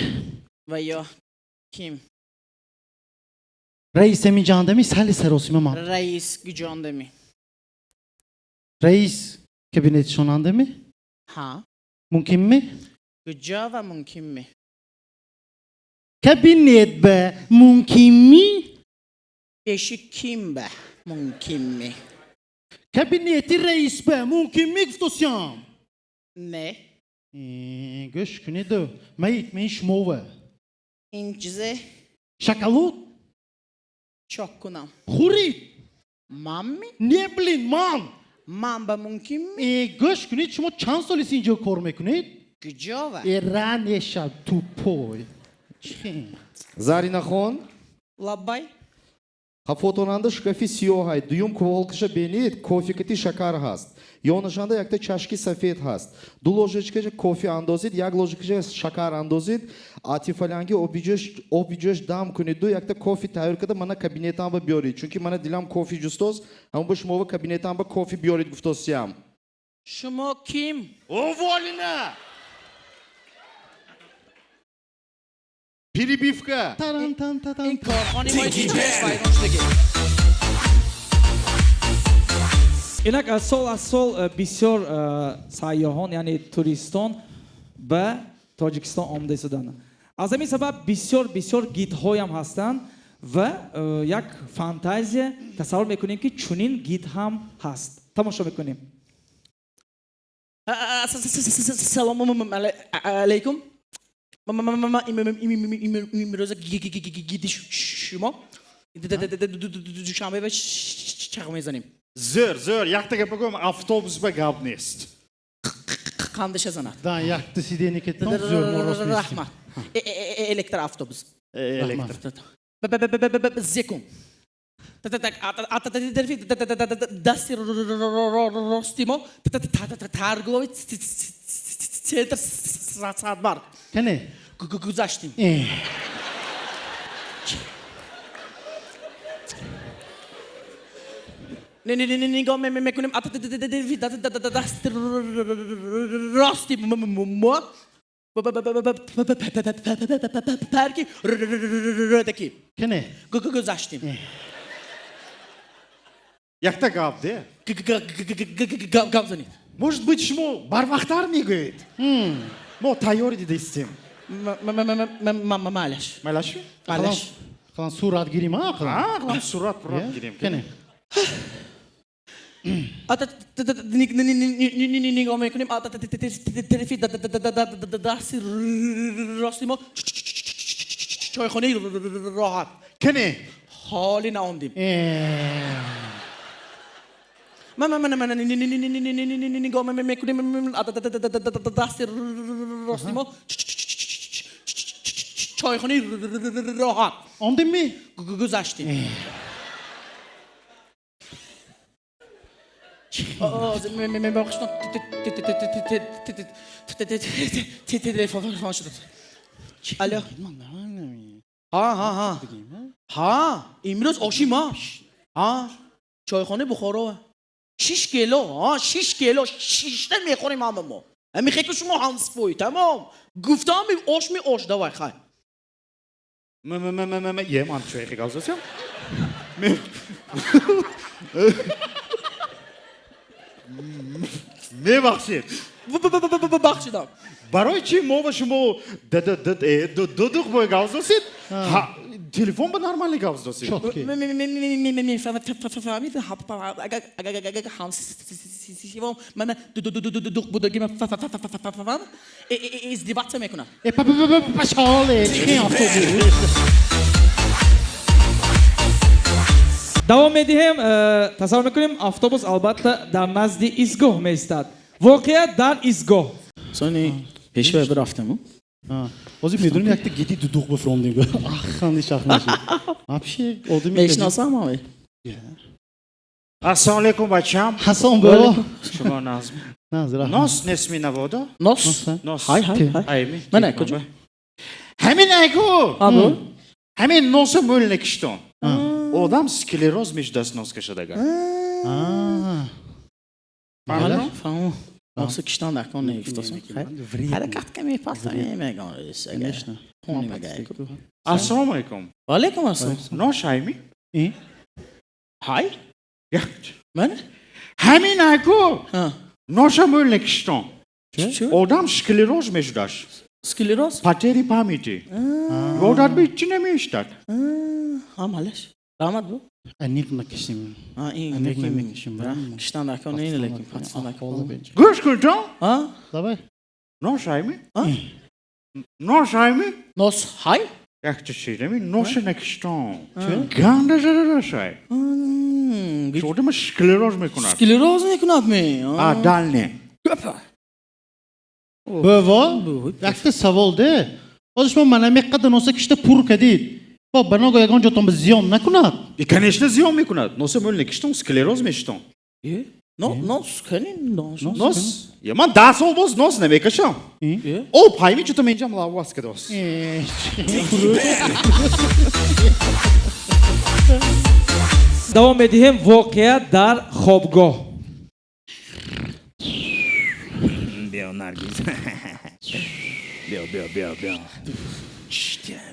Ва ё ким? Раис миҷандами, сали саросима ман. Раис гиҷондами? Раис кабинетшонандами? Ҳа. Мумкинми? Куҷо ва мумкинми? Кабинет ба мумкинми? Пеши ким ба мумкинми? Кабинети раис ба мумкинми гуфтосиям? Не. Гӯш кунеду, маит мен шумова. Ин чизе? Шоколад? Чок кунам. Хӯрид. Манми? Не, блин, ман. Ман ба мумкинми? Гӯш кунед, шумо чанд солест инҷо кор мекунед? Куҷо ва? Ра неша, тупой. Чи? Заринахон. Лаббай. Ҳафотонанда шкафи сиёҳай, дуюм полкаша бенед, кофе кати шакар ҳаст, ёнашанда якта чашки сафед ҳаст. Ду ложечка кофе андозид, як ложечка шакар андозид, атифалянги оби ҷӯш дам кунед, ду якта кофе тайёр карда мана кабинетамба биёред, чунки мана дилам кофе ҷустоз. Ҳамон ба шумова кабинетамба кофе биёред гуфтосиям. Шумо ким? Уволена! Перебивка! Таран-тан-та-тан. Ин корхонаи мо ҳеҷ вайрон шудагӣ. Инак сол аз сол бисёр сайёҳон, яъне туристон ба Тоҷикистон омада истоданд. Аз ҳамин сабаб бисёр бисёр гидҳоям ҳастанд ва як фантазия тасаввур мекунем, ки чунин гид ҳам ҳаст. Тамошо мекунем. Салому алайкум. Имрӯза гиди шумо Душанбе чақ мезанем. Зӯр, зӯр, якта гап бигӯям, автобус ба гап нест. Қандаша занад. Да, якта сиденье кетон зӯр, мо рост мешем. Раҳмат. Электроавтобус. Электр. Зекум. Дасти рости мо торговый центр Садбарг. Кане? Гузаштем. Нигоҳ мекунем, дасти рости мо парки Рӯдаки. Кане? Гузаштем. Якта гап де. Гап занед. Может быть, шумо барвақттар мегӯед? Мо тайёр дидистем. Майлаш. Майлаш? Майлаш. Ақлан сурат гирим, а? Ақлан сурат пурат гирим. Кане? Нигоҳ мекунем, тарафи дасти рости мо чойхонаи Роҳат. Кане? Ҳоле наомдем. Нигоҳ мекунем, дасти рости мо чойхонаи Роҳат. Омдем ми? Гузаштем. Телефон шуд. Алло. Ҳа, ҳа, ҳа. Ҳа, имрӯз оши ма. Ҳа, чойхонаи Бухоро. 6 кило, ҳа, 6 кило, шишта мехӯрем ҳама мо. Мехе ки шумо ҳамспой, тамом. Гуфтам ош ми ош, давай, хай. М м м м е ман чойхи гап задам. Мебахшед. Бахшидам. Барои чӣ мо ба шумо дудуқ бой гап задед? Телефон ба нормально гап задед. Фаҳмид, ҳамсивом мана дудуқ будагима фаҳм издеваться мекунад. Пашоле, чи автобус? Давом медиҳем. Тасаввур мекунем, автобус албатта дар назди истгоҳ меистад. Воқеа дар истгоҳ. Сони пешвай бирафтему. Ҳозир медонем, якта гиди дудуқ бифрондем. Аханди шах нашид. Вообще одами Мешиносам ами. Ассалому алайкум, бачам. Ҳасан бо. Шумо назм. Наз, раҳмат. Нос несми навода? Нос? Нос. Ҳай, ҳай, ҳай. Айми. Мана куҷо? Ҳамин айку. Абу. Ҳамин носа мӯл накиштон. Одам склероз мешудаст нос кашадагар. Фаҳмо. Носа киштан дакон негифтосам. Ҳаракат ка мепаса мегон. Конечно. Ассалому алайкум. Ва алайкум ассалом. Нош айми? Ҳай? Мана? Ҳамин айку. Ноша мӯл накиштон. Одам склероз мешудаш. Склероз? Потери памяти. Ёдат би чӣ намеиштад? Ҳа, малаш. Раҳмат бу. Аниқ накишем. Аниқ намекишем. Киштан дакон не, лекин патстан дакон. Гӯш кун ҷон. Давай. Нош айми? Нош айми? Нос ҳай? Якта чизами ноша накиштон. Ганда зарарашай. Одама склероз мекунад. Склероз мекунад ме? А, дальне. Бова, якта савол де. Ҳозир шумо мана меққадар носа кишта пур кардид. Бо баного ягон ҷотон ба зиён накунад? И, конечно, зиён мекунад. Носа мӯл накиштон, склероз мешитон. Нос кани нос. Нос? Я ман 10 сол боз нос намекашам. О, пайми чуто менҷам лаввас кадос. Давом медиҳем. Воқеа дар хобгоҳ. Биё, Наргиз. Биё, биё, биё, биё.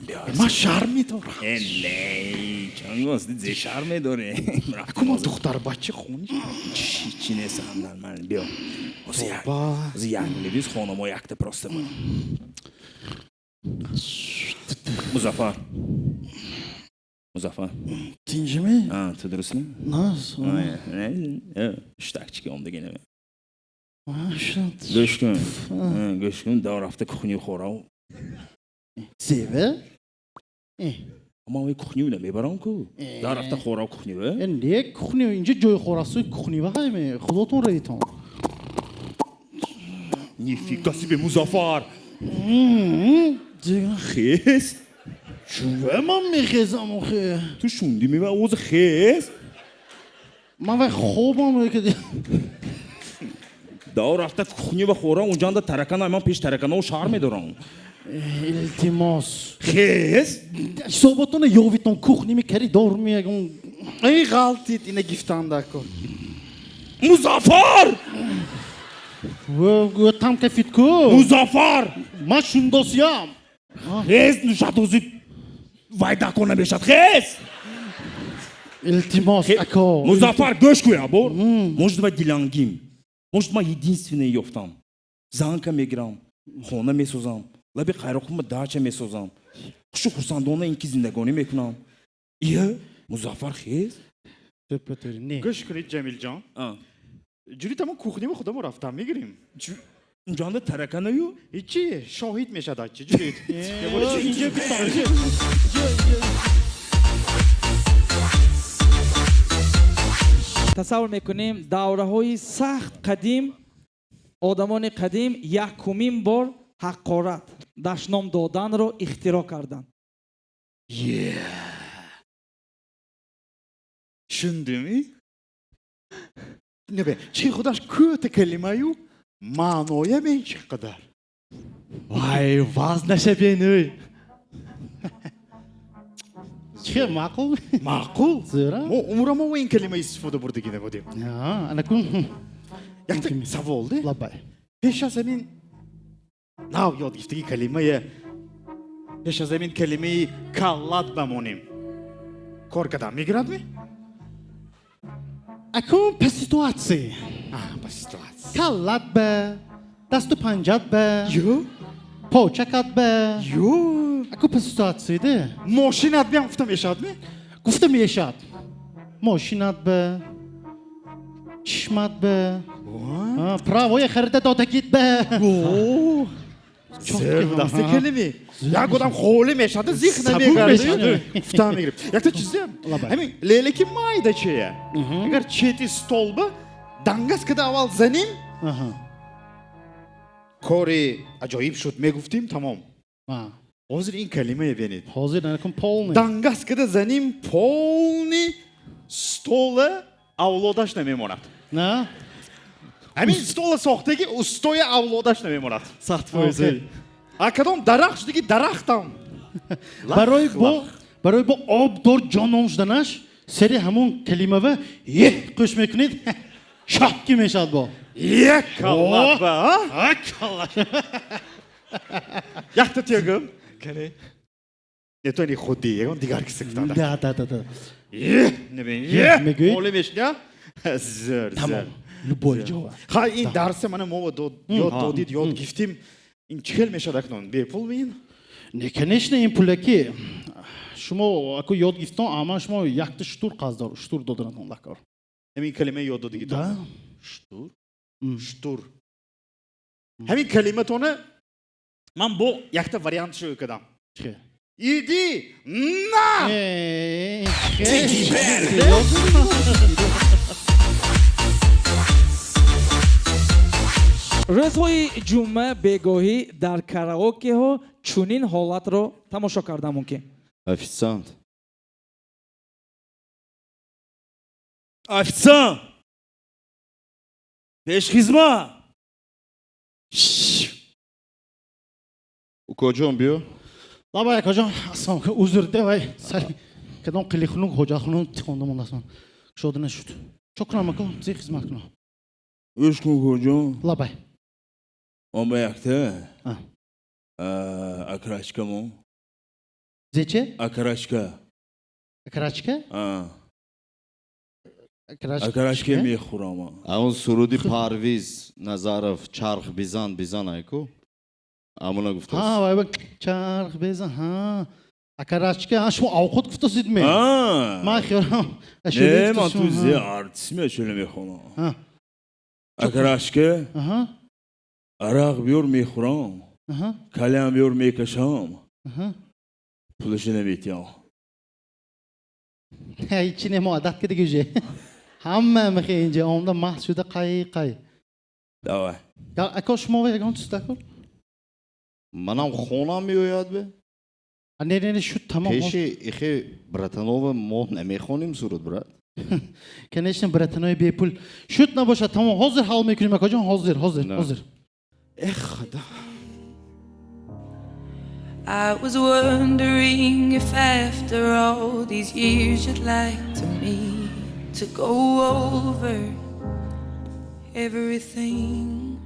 Биё. Ман шарм медорам. Э, не, чангос, зе шарм медорӣ. Акума духтарбача хони. Чи нест, нормально, биё. Ози як мелевиз хонамо якта просто бо. Музаффар. Музаффар. Тинҷиме? А, ту дурустми? Нас. Штакчики омдагӣ неме. Гӯш кун. Гӯш кун, дав рафта кухню хӯрав. Зеве? Ман вай кухню намебарам ку. Дав рафта хӯрав кухню. Не, кухню, инҷа ҷои хӯрасои кухнива ҳайме. Худотон рейтон. Нифига себе, Музаффар! Хес? Чуве ман мехезам охе? Ту шунди мева овози хес? Ман вай хобам ки. Дав рафта кухню ва хӯрав, унҷанда таракана, ман пеш тараканао шар медорам. Илтимос. Хес? Ҳисоботона ёвитон кухними коридор мегум. Эй ғалтид ина гифтанда ко. Музаффар! Там кафит ку. Музаффар! Ман шундосиям. Хез нушадози вай дако намешад. Хез! Илтимос, ако. Музаффар, гӯш кун абор. Может, вай дилангим. Может, ман единственный ёфтам. Занка мегирам, хона месозам, лаби қайроқума дача месозам. Хушу хурсандона ин ки зиндагонӣ мекунам. Ия, Музаффар хез? Гӯш кунед, Ҷамилҷон. Ҷури тамон кухними худамо рафтам мегирим. Унҷанда тараканаю? Ҳичи, шоҳид мешадад чи ҷурид. Тасаввур мекунем, давраҳои сахт қадим, одамони қадим якумин бор ҳақорат, дашном доданро ихтироъ карданд. Шундими? Небе, чи худаш кӯта калимаю маъноя мен чӣ қадар. Вай, вазн нашабенӯй. Чи маъқул? Маъқул? Зера? Мо умрамо ин калима истифода бурдагӣ набудем. Анакун. Якта савол де? Лабай. Пеш аз ҳамин нав ёд гирифтаги калимая, пеш аз ҳамин калимаи каллат бамонем. Кор кадам мегирад ми? Акун по ситуации. По ситуации. Каллат ба, дасту панҷат ба. Ё? Почакат ба. Ё? Аку по ситуации де. Мошинат биам гуфта мешавад ми? Гуфта мешавад. Мошинат ба, чишмат ба. Правоя харида додагит ба. Зер дасти калими. Як одам холӣ мешавад, зих намегардад. Гуфта мегирем. Якта чизе, ҳамин лелеки майда чия. Агар чети стол ба, дангас када аввал заним, кори аҷоиб шуд мегуфтим, тамом. Ҳозир ин калимае бинед. Ҳозир накун полный. Дангас када заним полный стола авлодаш намемонад. На? Ҳамин стола сохтаги устои авлодаш намемонад. Сахт фоизӣ. А кадом дарахт шудаги дарахтам. Барои бо барои бо об дор ҷонон шуданаш сари ҳамон калимава еҳ қӯш мекунед, шоҳ ки мешавад бо. Як каллат ба, а? Каллат. Якта тегим. Кане? Не то не худи, ягон дигар киса гуфтанда. Да, да, да, да. Еҳ, небин, еҳ. Мегӯед? Оле мешня? Зер, зер. Любой ҷо. Ха, ин дарсе мана мо ёд додид, ёд гифтим. Ин чӣ хел мешавад акнун? Бепул ин? Не, конечно, ин пулаки. Шумо аку ёд гифтон, аммо шумо якта штур қарздор, штур доданатон дакор. Ҳамин калима ёд додигитон? Да. Штур? Штур. Ҳамин калиматона ман бо якта вариант шӯ кардам. Чӣ? Иди на! Рӯзҳои ҷумъа бегоҳӣ дар караокеҳо чунин ҳолатро тамошо кардан мумкин. Официант. Официант! Пешхизмат! Укоҷон, биё. Лабай, акоҷон, ассалому алайкум. Узр, девай. Сари кадом қилихунук, ҳоҷатхунук тихонда мондастам. Кушода нашуд. Чо кунам, ако? Зи хизмат кунам? Гӯш кун, укоҷон. Лабай. Он ба якта. Акрачкамо. Зече? Окорочка. Окорочка? А. Окорочка. Окорочка мехӯрам. А он суруди Парвиз Назаров «Чарх бизан, бизан» айку. Амуна гуфтааст. Ҳа, вай ба чарх безан, ҳа. Окорочка, ҳа, шумо овқот гуфтасид ме? А. Ман хиёлам. Не, ман ту зе артист мешула мехонам. Ҳа. Окорочка. Аҳа. Арақ биёр, мехӯрам. Аҳа. Калям биёр, мекашам. Аҳа. Пулаша наметиҳам. Ҳечи не, мо одат кардагӣ уже. Ҳама мехе инҷа омда маҳз шуда қай қай. Давай. Ако шумо ягон чиз такор? Манам хонам меояд бе. Не, не, не, шуд, тамом. Пеши ихе братанова мо намехонем суруд, брат. Конечно, братанои бепул. Шуд набошад, тамом. Ҳозир ҳал мекунем, акоҷон, ҳозир, ҳозир, ҳозир. Эх, худо. I was wondering if after all these years you'd like to me to go over everything.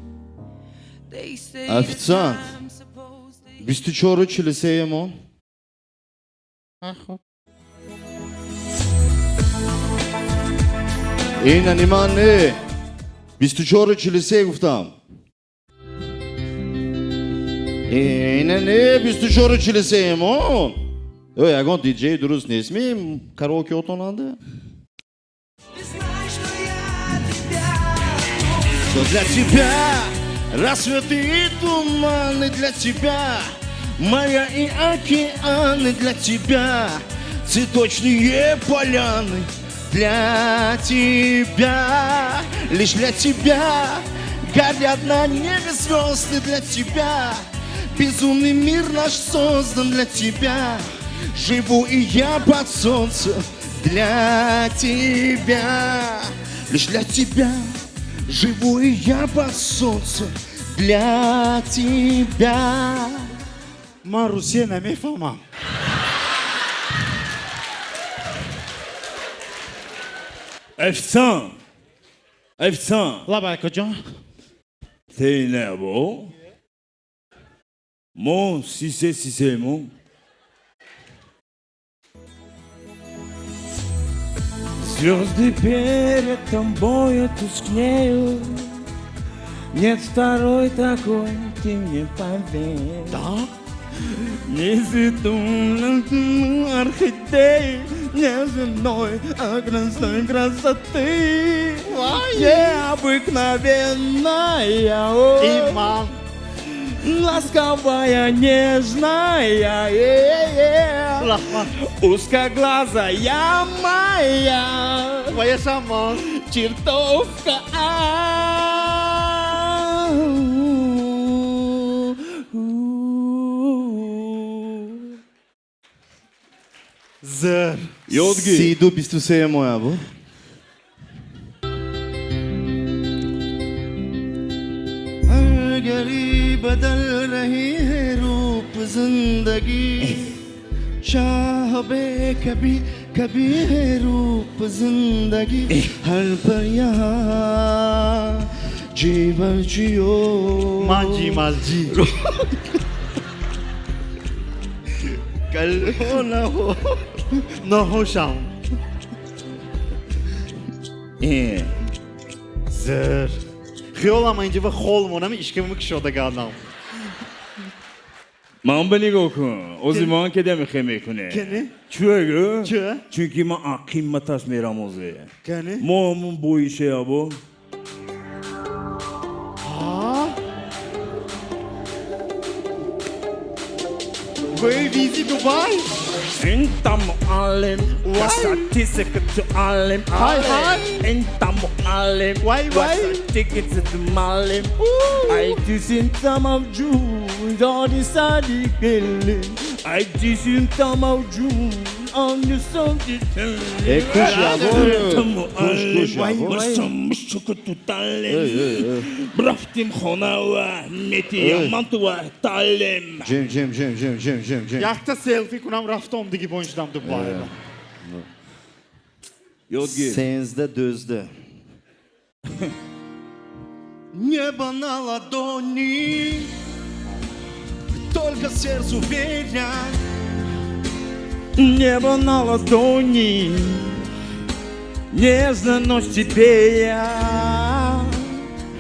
They say the Официант. time's supposed to 24-43 мон. Хуб. Ин ман не. 24-43 гуфтам. Ина не, 24-43 мон. Ё, ягон диджей дуруст нестми караоке отонанда? Что для тебя рассветы и туманы, для тебя моря и океаны, для тебя цветочные поляны, для тебя, лишь для тебя горят на небе звезды, для тебя безумный мир наш создан, для тебя живу и я под солнцем, для тебя, лишь для тебя живу и я под солнцем, для тебя. Ман русия намефаҳмам. Официант! Официант! Лаба, акоҷон. Ты небо? Мо сисе сисе мо. Звезды перед тобою тускнеют. Нет второй такой, ты мне поверь. Да? Не орхидеи, неземной красной красоты. Необыкновенная, о, Иман. ласковая, нежная, Рахмат. узкоглазая моя, Твоя шаман. чертовка. Ау. У. Зер. Ёдги. 32-23 моя бу. हर घड़ी बदल रही है रूप जिंदगी, चाह बे कभी कभी है रूप जिंदगी, हर पर यहाँ जीवन जियो। Манҷи малҷи. कल हो न हो। Ноҳушам. Э. Зер. Хиёлам инҷа ба хол монам, ишкамро кушода гардам. Ман ба нигоҳ кун. Ози ман ке демихе мекуне. Кене? Чӯ гӯ? Чӯ? Чунки ман қимматаш мерам озе. Кене? Мо ҳамун боише або. Ҳа? Гӯи визи Дубай? انت معلم وساتيسك تعلم هاي هاي. انت معلم واي واي. وساتيك تتمعلم اي انت موجود انا صديق اللي اي انت موجود انا صديق Э, куш ябо. Куш, куш ябо. Эй, эй, эй. رفتیم خانه و میتیم تو تعلیم. Ҷим, ҷим, ҷим, ҷим, ҷим, ҷим, ҷим. Якта селфи кунам, рафтом диги боншидам Дубай. Ёдгир. 13-12. Небо на ладони, только сердцу веря. Небо на ладони, нежно, но в тебе я.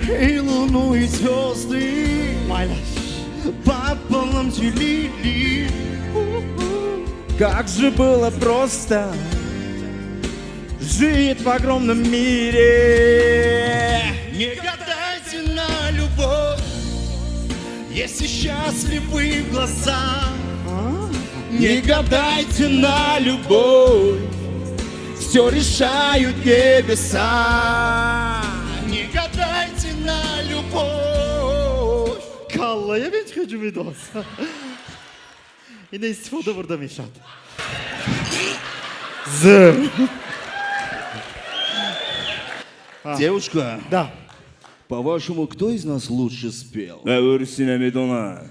И луну, и звезды пополам делили. Как же было просто жить в огромном мире. Не гадайте на любовь, если счастливы глаза. Не гадайте на любовь, все решают небеса. Не гадайте на любовь. Каллая бин чӣ ҷумидоз. Ина истифода бурда мешавад. Зӯр. Девушка. Да. По-вашему, кто из нас лучше спел? Ӯрси намедонад.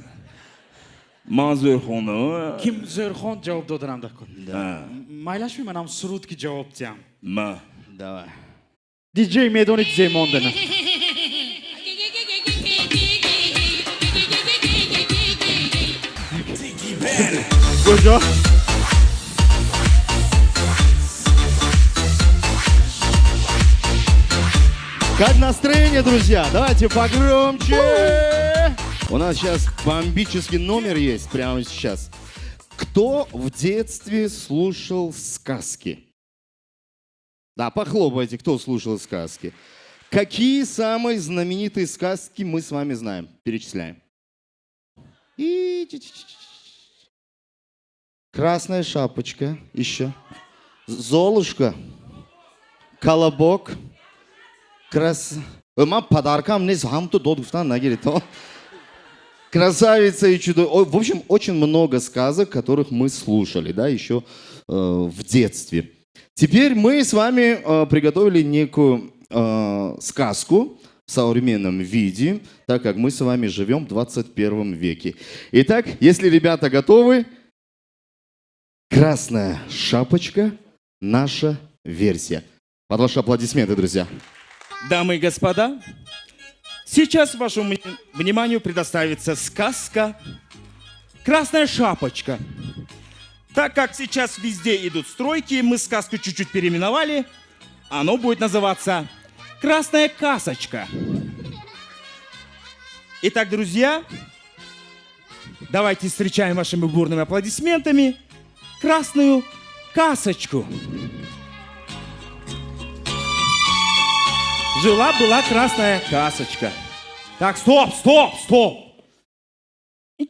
Ман зӯр хондам. Ким зӯр хонд, ҷавоб доданам дакун. Да. Майлаш меманам суруд ки ҷавоб диҳам. Ма. Давай. Диджей медонид зе мондана. Куҷо? Как настроение, друзья? Давайте погромче! У нас сейчас бомбический номер есть прямо сейчас. Кто в детстве слушал сказки? Да, похлопайте, кто слушал сказки. Какие самые знаменитые сказки мы с вами знаем? Перечисляем. И... Красная шапочка еще. Золушка. Колобок. Крас... Ман подаркам нест, ҳам ту дод гуфтан нагиред. Красавица и чудо. В общем, очень много сказок, которых мы слушали, да, еще в детстве. Теперь мы с вами приготовили некую сказку в современном виде, так как мы с вами живем в 21 веке. Итак, если ребята готовы, «Красная шапочка» — наша версия. Под ваши аплодисменты, друзья. Дамы и господа, сейчас вашему вниманию предоставится сказка «Красная шапочка». Так как сейчас везде идут стройки, мы сказку чуть-чуть переименовали. Оно будет называться «Красная касочка». Итак, друзья, давайте встречаем вашими бурными аплодисментами «Красную касочку». Жила-была красная касочка. Так, стоп, стоп, стоп.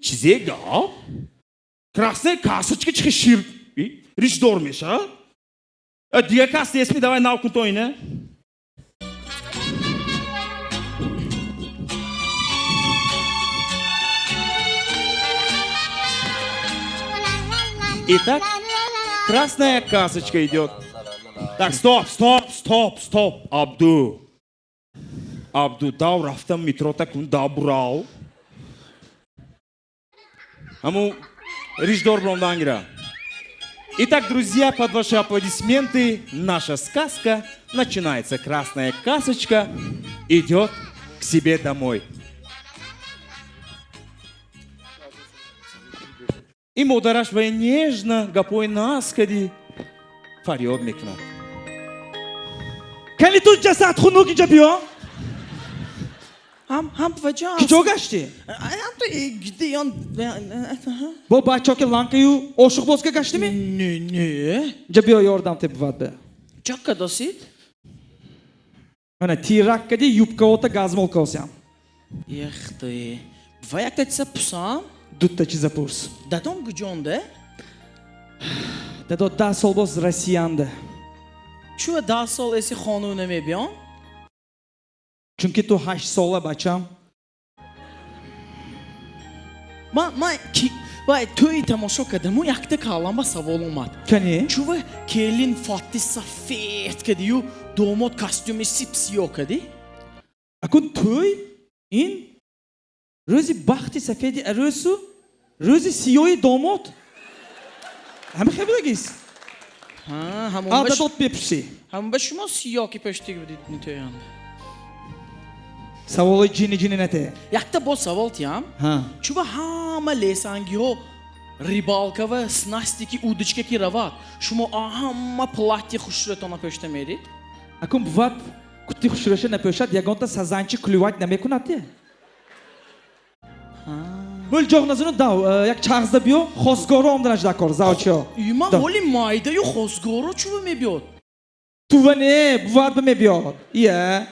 Чизе гап? Красная касочка чихи шир. Риш дор меша? Дига кас несми, давай нав кун то ине. Итак, красная касочка идет. Так, стоп, стоп, стоп, стоп. Абду. Абду, дав рафтам метро такун дабрав. Аму риждор бромдангира. Итак, друзья, под ваши аплодисменты наша сказка начинается. Красная касочка идет к себе домой. И модараш вай нежно гапой наскади фарёд мекунад. Кани ту ҷасад хунук инҷа биё? Ҳам ҳам ваҷа. Киҷо гаштӣ? Ҳам ту гиди он. Бо бачаҳо ки ланкаю ошуқ бозка гаштими? Не, не. Инҷа биё ёрдам те бувад бе. Чакка досид? Ана тирак кади юбкаота газмол косям. Ехты. Ва якта чиза пусам? Дутта чиза пурс. Дадом куҷонда? Дадо 10 сол боз Россиянда. Чӯ 10 сол эси хонум намебиён? Чунки ту 8 сола бачам. Ма ки вай тӯи тамошо кардаму якта калама савол омад. Кани? Чӯ келин фати сафед кадию домод костюми сип сиё кади? Акун тӯй ин рӯзи бахти сафеди арӯсу рӯзи сиёи домод. Ҳама хел будагист? Дадот бепурсӣ. Ҳамон ба шумо сиё ки пештиг будид нитоянд. Саволои ҷини ҷини нате. Якта боз савол тиям. Чӯ ҳама лесангиҳо Рыбалка ва снасти ки, удочка ки равад, шумо ҳама платье хушрӯятона пӯшта мерид? Акун бувад, кути хушрӯяша напӯшад, ягонта сазанчи клювать намекунад те. Бул ҷоғ назуну дав, як чағзда биё, хосгоро омданаш дакор, завчиё. Има ҳоли майдаю хосгоро чува мебиёд? Тува не, бувад ба мебиёд. Ия.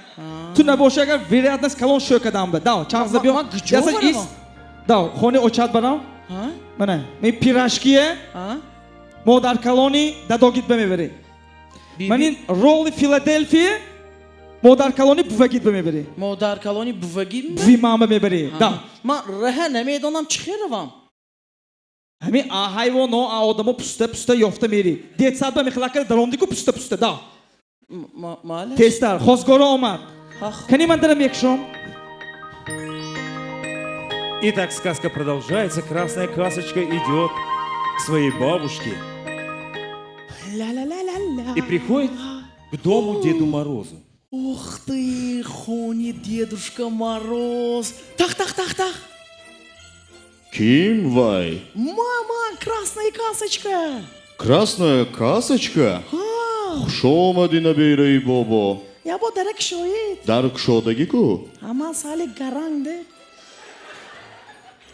Ту набоши, агар вероятность калон шӯ кадам ба. Дав, чағзда биё. Ман куҷо баравам? Дав, хони очат барам. Мана, мен пирожкие. Модар калони дадогит ба мебарӣ. Ман ин ролли Филаделфия модар калони бувагит ба мебарӣ. Модар калони бувагит? Буви ман ба мебарӣ. Дав. Ман раҳа намедонам, чӣ херавам. Ҳамин а ҳайвоно, а одамо пуста пуста ёфта мерӣ. Детсад ба мехлакара даромдику пуста пуста. Дав. Малаш? Тезтар, хосгоро омад. Кани ман дарам якшом? Итак, сказка продолжается. Красная касочка идет к своей бабушке. Ля-ля-ля-ля-ля. И приходит к дому Деду Морозу. Ух ты, хони Дедушка Мороз. Тах, тах, тах, тах. Ким вай? Мама, красная касочка. Красная касочка? Ҳа. Хуш омадӣ, набераи бобо. Я бо дарак шоид. Дар кушодагӣ ку? Ама сали гаранг де.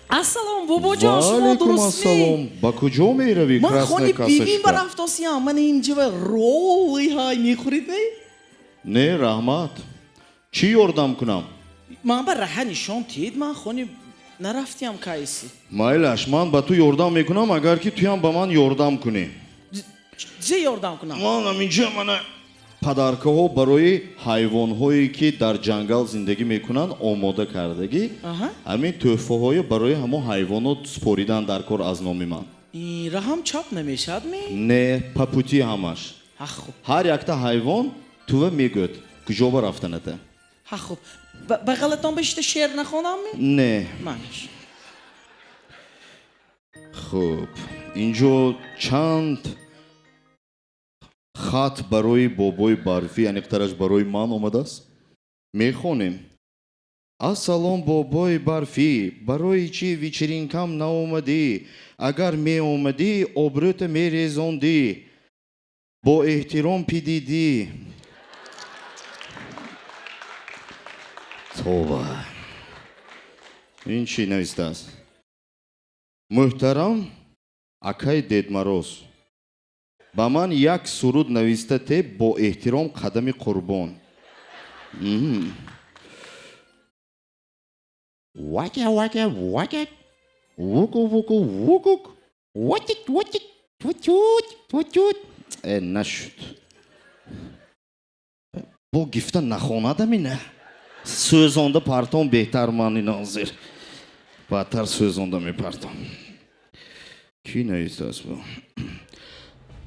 Ассалом, бобоҷон, шумо Ваалайкум дурустми? ассалом. Ба куҷо меравӣ, Ман красная хони бибим касочка? барафтосиям. Ман инҷава ролли ҳай мехӯрид не? Не, раҳмат. Чӣ ёрдам кунам? Ман ба раҳа нишон тид, ман хони нарафтиям кайси. Майлаш, ман ба ту ёрдам мекунам, агар ки туям ба ман ёрдам кунӣ. Зе ёрдам кунам? Манам инҷа мана подаркаҳо барои ҳайвонҳое, ки дар ҷангал зиндагӣ мекунанд, омода кардагӣ. Ҳамин тӯҳфаҳое барои ҳамон ҳайвонот супоридан дар кор аз номи ман. Раҳам чап намешавад ми? Не, по пути ҳамаш. Ҳа, хуб. Ҳар якта ҳайвон тува мегӯяд, куҷо ба рафтаната. Ҳа, хуб. Ба ғалатон бишта шеър нахонам ми? Не. Манаш. Хуб, инҷо чанд хат барои бобои барфӣ, аниқтараш барои ман омадааст. Мехонем. Ассалом, бобои барфӣ, барои чӣ вечеринкам наомадӣ? Агар меомадӣ, обрӯта мерезондӣ. Бо эҳтиром, пидидӣ. Тоба. Ин чӣ навистааст? Муҳтарам акай Дед Мороз, ба ман як суруд нависта те, бо эҳтиром, Қадами Қурбон. Вака, вака, вака. Вуку, вуку, вукук. Ватик, ватик, тутют, тутют. Э, нашуд. Бо гифта нахонадам ина. Сӯзонда партом беҳтар ман ина ҳозир. Баъдтар сӯзонда мепартом. Кӣ навистааст бо?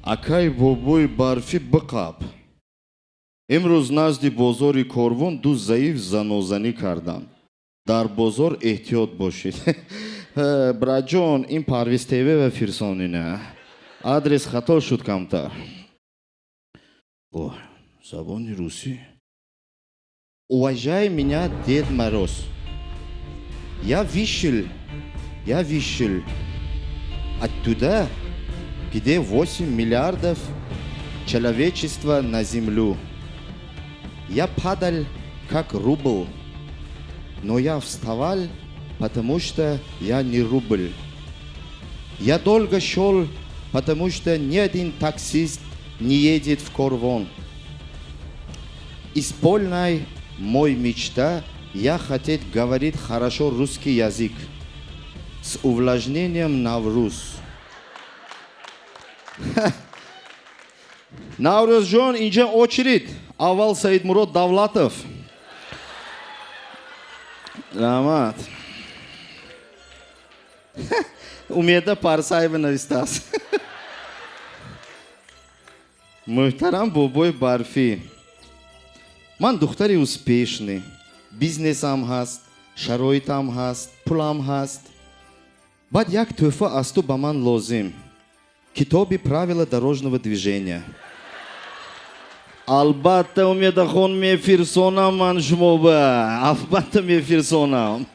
Акай бобои барфӣ, биқаб. Имрӯз назди бозори Корвон ду заиф занозанӣ карданд. Дар бозор эҳтиёт бошед. Братҷон, ин Парвиз ТВ ва фирсонина. Адрес хато шуд камтар. О, забони русӣ. Уважай меня, Дед Мороз. Я вышел, я вышел оттуда, где 8 миллиардов человечества на землю. Я падал, как рубль, но я вставал, потому что я не рубль. Я долго шел, потому что ни один таксист не едет в Корвон. Исполняй мой мечта, я хотеть говорить хорошо русский язык. С увлажнением, Навруз. Наврӯзҷон, инҷа очередь. Аввал Саидмурод Давлатов. Раҳмат. Умеда Парсаева навистааст. Муҳтарам бобои барфӣ. Ман духтари успешный. Бизнесам ҳаст, шароитам ҳаст, пулам ҳаст. Баъд як тӯҳфа аз ту ба ман лозим. Китоби правила дорожного движения. Албатта, Умедахон, мефирсонам ман шумоба. Албатта мефирсонам.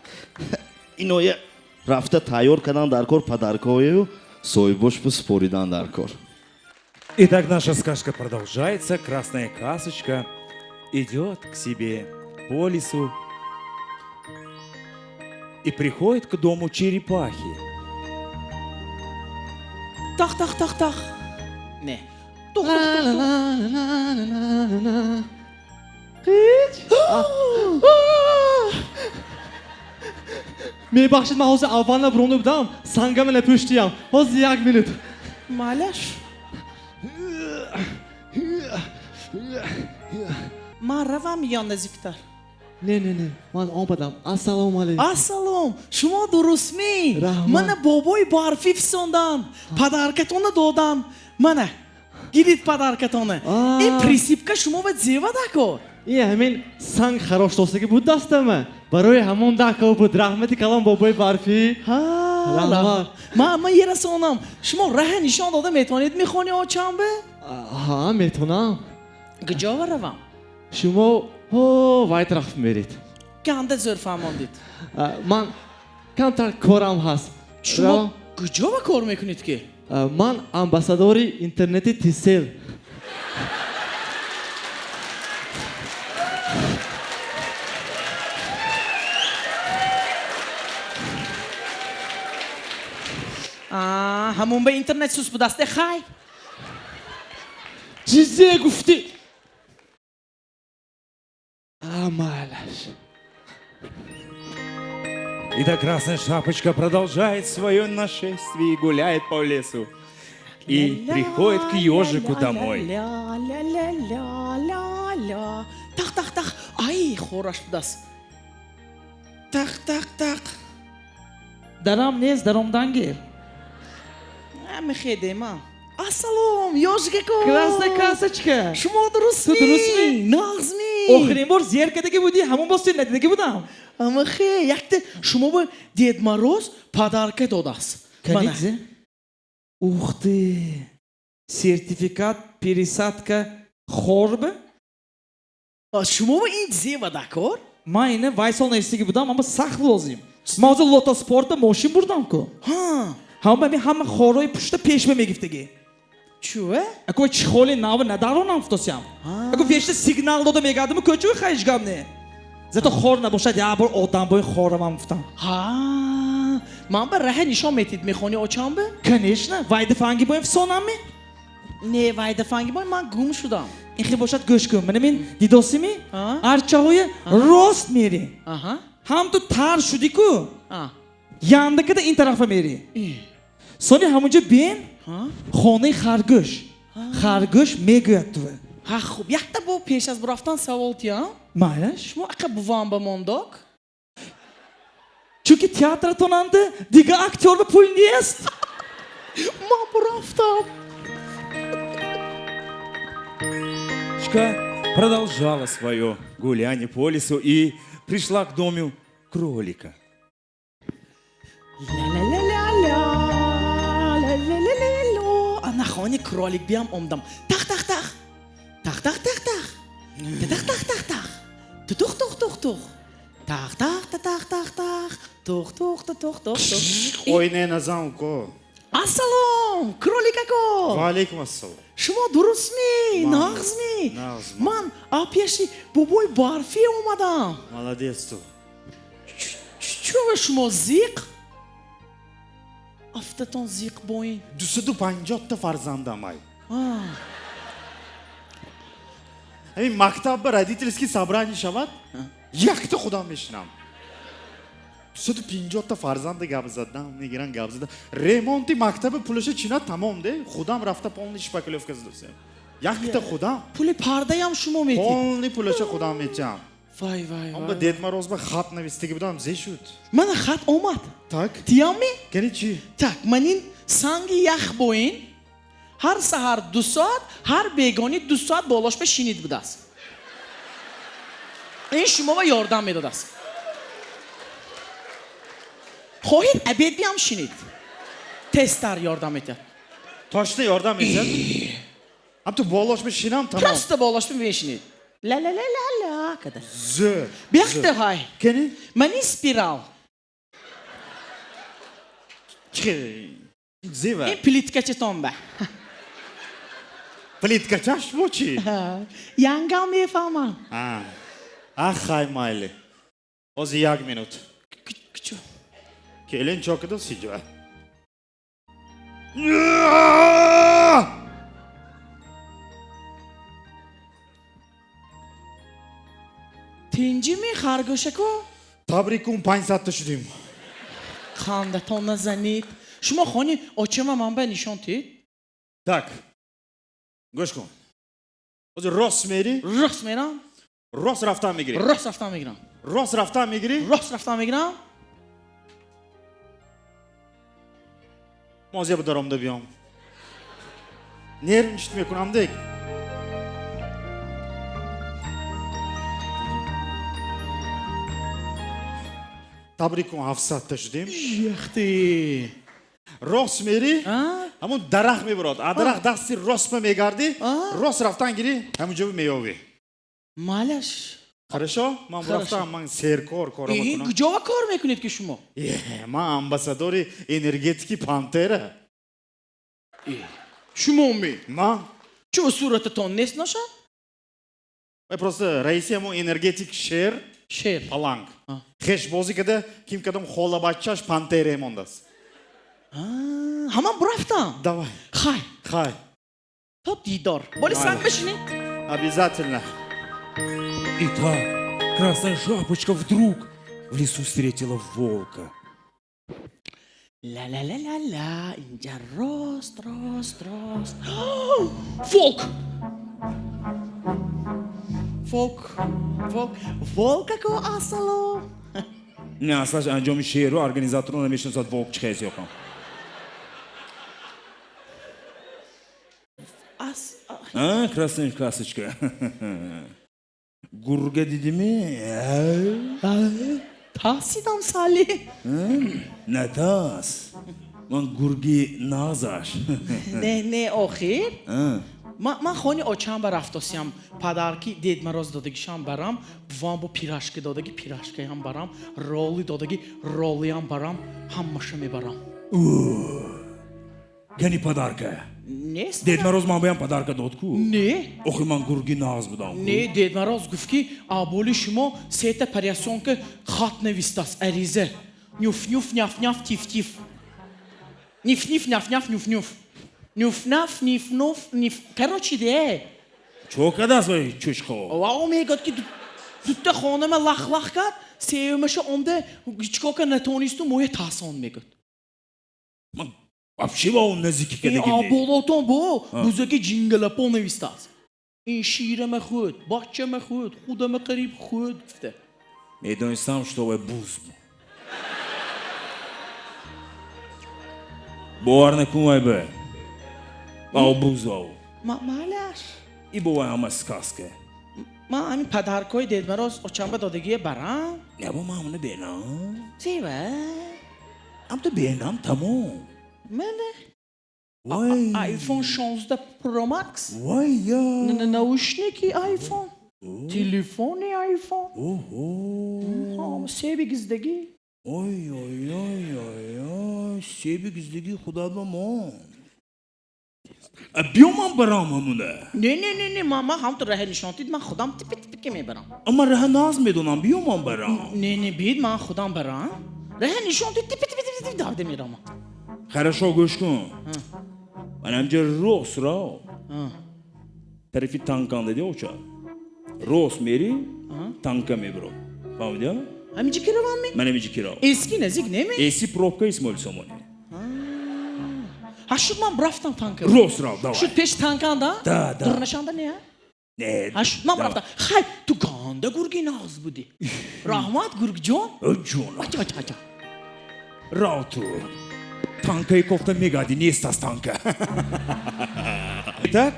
Иноя рафта тайёр кардан дар кор подаркою. Соҳибош ба споридан дар кор. Итак, наша сказка продолжается. Красная касочка идет к себе по лесу и приходит к дому черепахи. Тах, тах, тах, тах. Не. Тух, тух, тух, тух. Қич. Мебахшед, ман ҳозир аввал буронда будам, сангама напӯштиям. Ҳозир, як минут. Малаш. Ман равам ё наздиктар? Не, не, не, ман омадам. Ассалому алайкум. Ассалом. Шумо дурустми? Раҳмат. Мана бобои барфӣ фисондан. Подаркатона додам. Мана. Гирид подаркатона. Ин присыпка шумо ба зева дакор. И ҳамин санг харош достагӣ буд дастама. Барои ҳамон дакор буд. Раҳмати калон, бобои барфӣ. Раҳмат. Ман ерасонам. Шумо раҳа нишон дода метавонед мехони очамбе? Ҳа, метавонам. Куҷо равам? Шумо ҳо вай тараф меред. Канда зӯр фаҳмондид. Ман камтар корам ҳаст. Шумо куҷо ба кор мекунед ки? Ман амбассадори интернети Тисел. Ҳамон ба интернет сус будасте хай. Чизе гуфтӣ? Амалаш. Итак, Красная Шапочка продолжает свое нашествие и гуляет по лесу. И приходит к ежику домой. Ля-ля-ля-ля-ля-ля. Тах, тах, тах. Ай, хораш будас. Тах, тах, тах. Дарам нест, даромдан гир. Мехедема. Ассалом, ёжик ако. Красная касочка. Шумо дурустми? Ту дурустми? Нағзми? Охирин бор зер кардагӣ будӣ, ҳамон боз ту надидагӣ будам. Амахе, якта шумо ба Дед Мороз подарка додааст. Канид зе? Ух ты! Сертификат пересадка хорба? Шумо ба ин зева дакор? Ман ина вай сол нависагӣ будам, аммо сахт лозим. Ман ҳозир лотоспорта мошин бурдам ку. Ҳама ба ҳама хорҳои пушта пешба мегифтагӣ. Чӯ? Ако чехоли нав надаронам футосям. Ако вешта сигнал дода мегардам, кӯчаи хайш гап не. Зато хор набошад, як бор одам бои хорамам гуфтам. Ҳа, ман ба раҳа нишон метид мехони очам ба? Конечно, вайдафанги боем фисонам ми? Не, вайдафанги бой ман гум шудам. Ин хел бошад, гӯш кун. Мана мин дидосими? Арчаҳоя рост мери. Ҳам ту тар шудӣ ку? Яндакада ин тарафа мери. Сони ҳамунҷа бин хонаи харгӯш. Харгӯш мегӯяд ту. Ҳа, хуб, якта бо пеш аз бурафтан савол тиям. Майлаш. Шумо ақа бувам ба мондок? Чунки театратонанда дига актёр ба пул нест. Ман бурафтам. Продолжала свое гуляние по лесу и пришла к дому кролика. Ля-ля-ля-ля-ля, ля-ля-ля-ля-ля. Ана хони кролик биям омдам. Тах, тах, тах. Тах, тах, тах, тах. Тах, тах, тах, тах. Тух, тух, тух, тух. Тах, тах, та, тах, тах, тах. Тух, тух, та, тух, тух, тух. Ой, не назам ко. Ассалом, кролик ако. Ва алейкум ассалом. Шумо дурустми? Нағзми? Нағз. Ман пеши бобои барфӣ омадам. Молодец ту. Чӯ шумо зиқ? Афтатон зиқ боин. 250-та фарзандам ай. Ҳамин мактаб ба родительский собрание шавад, якта худам мешинам. 250-та фарзанда гап задам, мегиран гап задам. Ремонти мактаби пулаша чина тамом де, худам рафта полный шпаклёвка задасем. Якта худам. Пули пардаям шумо метид? Полный пулаша худам метиҳам. Вай, вай, Амба вай. Дед Мороз ба хат навистагӣ будам, зе шуд. Мана хат омад. Так. Тиямми? Кани чӣ? Так, манин санги ях боин. Ҳар саҳар 2 соат, ҳар бегонӣ 2 соат болош ба шинид будааст. Ин шумо ба ёрдам медодааст. Хоҳед обед биям шинид. Тезтар ёрдам метиҳад. Точно ёрдам метиҳад? Ҳам ту болош мешинам тамом. Просто болош мешинид. Ла ла ла ла ла када. Зӯр. Биякта ҳай. Кани? Мани спирал. Чӣ? Зева. Ин плиткачатон ба. Плиткачаш бо чӣ? Янгам мефаҳмам. Ах, хай, майли. Ҳозир, як минут. Кучо? Келин чо киду сиҷа. Тинҷими, харгӯшаку? Табрик кун, 500-та шудем. Қандатон назанед. Шумо хони очама ман ба нишон тед. Так. Гӯш кун. Ҳозир рост мери? Рост мерам. Рост рафтан мегирӣ. Рост рафтан мегирам. Рост рафтан мегирӣ? Рост рафтан мегирам. Ман ҳозир даромда биём. Нервничать мекунам дек. Табрик кун, 700-та шудем. Яхти. Рост мери? Ҳамун дарахт мебурад. А дарахт дасти рост мегардӣ, рост рафтан гирӣ, ҳамун ҷо меёвӣ. Малаш. Хорошо? Ман рафтам, ман серкор кора мекунам. Куҷо кор мекунед ки шумо? Ман амбассадори энергетики Пантера. Шумо ме? Ман? Чо сурататон нест наша? Просто раиси ҳамун энергетик шер. Шер. Паланг. Хешбозӣ када ким кадом хола бачаш Пантере мондааст. Ҳаман бурафтам. Давай. Хай. Хай. То дидор. Боли санг бишинед. Обязательно. Итак, Красная Шапочка вдруг в лесу встретила волка. Ла-ла-ла-ла-ла, инҷа рост, рост, рост. Волк! Волк, волк, волкако асало. Не, аслаш анҷоми шеъру организаторро намешиносад волк чӣ хез ёхам. Ас... А, Красная Красочка. Гурга дидими? Тасидам сали. Не тас. Ман гурги назаш. Не, не, охир. Ман хони очам ба рафтосиям. Падарки Дед Мороз додагишам барам, бувам бо пирашка додаги пирашкаям барам, роли додаги ролиям барам, ҳамаша мебарам. Гани подарка? Нест. Дед Мороз ман баям подарка дод ку? Не. Охир ман гурги наз будам. Не, Дед Мороз гуфт ки аболи шумо сета парясонка хат навистааст, ариза. Нюф нюф няф няф тиф тиф. Ниф ниф няф няф нюф нюф. Нюф наф ниф нуф ниф. Короче, де. Чо кадаст вай чӯчқо? Ва о мегӯяд ки дутта хонама лах лах кард, сеюмаша омда ҳичкока натонисту моя тасон мегӯяд. Ман вообще ба он наздикӣ кардагим не. Болотон бо бузаки ҷингалапо навистааст. Ин ширама худ, бачама худ, худама қариб худ гуфта. Медонистам, что вай буз буд. Бовар накун вай ба. Ау буз ау. Малаш. И бо вай ҳама сказка. Ман ҳамин подаркҳои Дед Мороз очамба додагие барам. Не бо ман ҳамна бенам. Зева? Ҳамта бенам тамом. Мана. Вай. iPhone 16 Pro Max. Вай я. Наушники iPhone. Телефони iPhone. Оҳо. Себи гиздагӣ. Ой ой ой ой ой, себи гиздагӣ худо ба мон. Биё ман барам ҳамуна. Не, не, не, не, ман ҳамту раҳа нишон дид, ман худам типи типи мебарам. Ман раҳа наз медонам, биё ман барам. Не, не, бид, ман худам барам. Раҳа нишон дид, типи типи типи давда мерам. Хорошо, гӯш кун. Ман ҳамҷа рост рав. Тарафи танкан диди оча. Рост мери, танка мебро. Фаҳмидӣ? Ҳаминҷи киравам ми? Ман ҳаминҷи кирав. Эски наздик неми? Эси пробка Исмоил Сомонӣ. Ҳа шуд ман рафтам танка. Рост рав, давай. Шуд пеши танканда? Да, да. Дурнашанда не? Не. Ҳа шуд ман рафтам. Хай, ту ганда гурги нағз будӣ. Раҳмат, гургҷон. Ҷон. Ача, ача, ача. Рав ту. Танкаи кофта мегади, нест аз танка. Итак,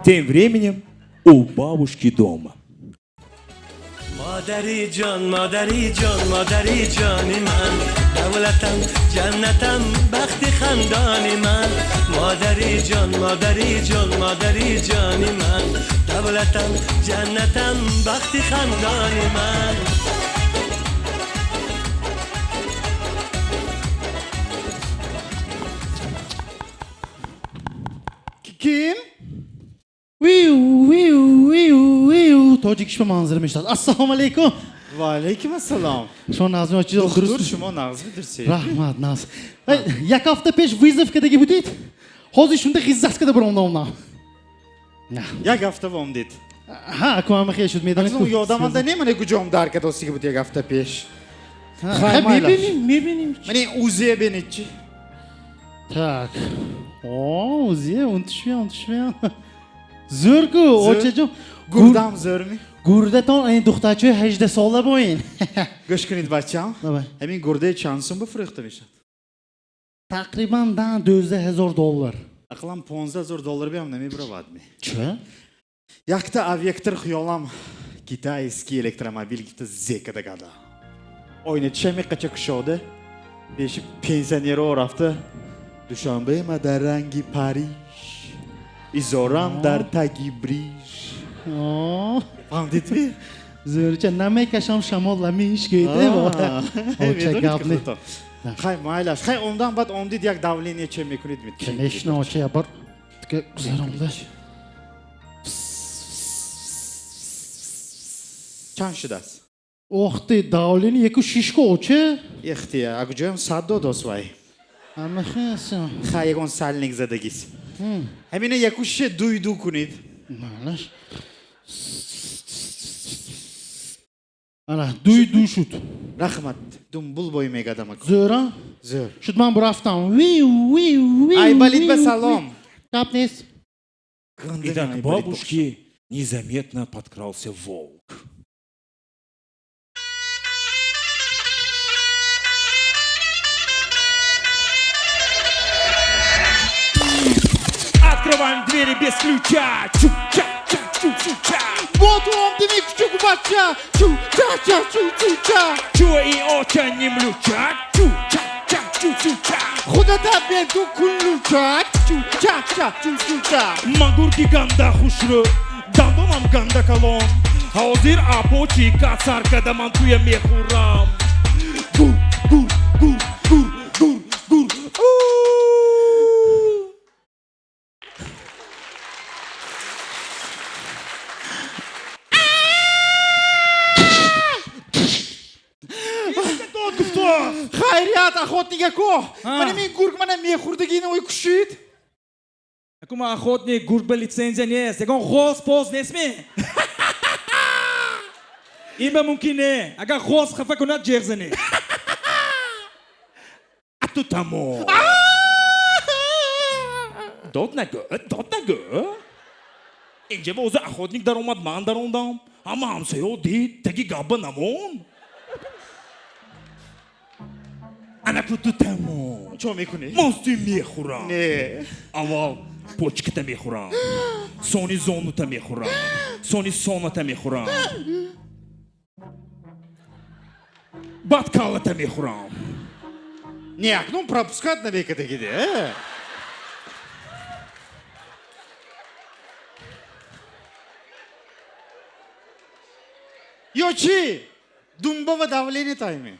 тем временем у бабушки дома. Модари ҷон, модари ҷон, модари ҷони ман, давлатам, ҷаннатам, бахти хандони ман. Модари ҷон, модари ҷон, модари ҷони ман, давлатам, ҷаннатам, бахти хандони ман. Ким? Виу, виу, виу, виу. Тоҷикиш ба манзира мешавад. Ассалому алайкум. Ва алайкум ассалом. Шумо нағзми, очаҷон? Духтур, шумо нағзми, дурсед? Раҳмат, нағз. Як ҳафта пеш вызов кардагӣ будед, ҳозир шунда ғиззат карда баромадам. Як ҳафта вомдид? Ҳа, аку ҳама хел шуд, медонед. Акнун ёдаманда не, мане куҷом дар кадостиги буд як ҳафта пеш. Ха, мебинем, мебинем. Мане УЗИ бинед чи? Так. О, УЗИ, он тушмеям, он тушмеям. Зӯр-ку, очаҷон. Гурдам зӯрми? Гурдатон ин духтарчаи 18 сола боин. Гӯш кунед, бачам. Ҳамин гурдаи чанд сум бифурӯхта мешавад? Тақрибан 12 000 доллар. Ақаллан 15 000 доллар биам намебаровад ми. Ча? Якта авектор хиёлам китайский электромобил гифта зекада гада. Ойна чами қача кушода, беши пенсионеро рафта Душанбе ма дар ранги Париж, изорам дар таги бриж. Фаҳмдидми? Зӯрча, намекашам шамол ламиш гӯйде. Оча, гап не. Хай, майлаш. Хай, ондан баъд омдид, як давление че мекунед ми? Конечно, оча, я бор гузаромда. Чанд шудааст? Ох ты, давление яку шишко, оча. Ихтия, акуҷоям сад додос вай. Амахаса. Хай, ягон сальник задагис. Ҳамина яку шише дуй ду кунед. Малаш. Ана, дуй ду шуд. Раҳмат, думбул бой мегадам аку. Зӯра? Зӯр. Шуд, ман бурафтам. Виу, виу, виу. Айбалит ба салом. Гап нест. Итак, к бабушке незаметно подкрался волк. Открываем двери без ключа. Чу-ча-ча-чу-чу-ча. Вот он, ты кучук бача. Чу-ча-ча-чу-чу-ча. Чу и оча не млюча. Чу-ча-ча-чу-чу-ча. Худата беду кулюча. Чу-ча-ча-чу-чу-ча. Ман гурги ганда хушрӯ, дандонам ганда калон. Ҳозир апочи касар када ман туя мехӯрам. Гур, гур, гур, гур, гур, гур. Хайрият, охотник ако! Мана мин гург мана мехӯрдагина ой кушид. Акума охотник, гург ба лицензия нест. Ягон ғоз поз нестми? Ин ба мумкин не. Агар ғоз хафа кунад, ҷеғ занед. Ату тамом. Дод нагӯ, дод нагӯ. Инҷа боза охотник даромад, ман даромдам. Ҳама ҳамсоё дид, таги гапба намон. Анаку ту тамом. Чо мекунӣ? Мости мехӯрам. Не. Аввал почката мехӯрам. Сони зонута мехӯрам. Сони соната мехӯрам. Баъд каллата мехӯрам. Не, акнун пропускать намекардагиде, э? Ё чӣ? Думба ва давление тайми.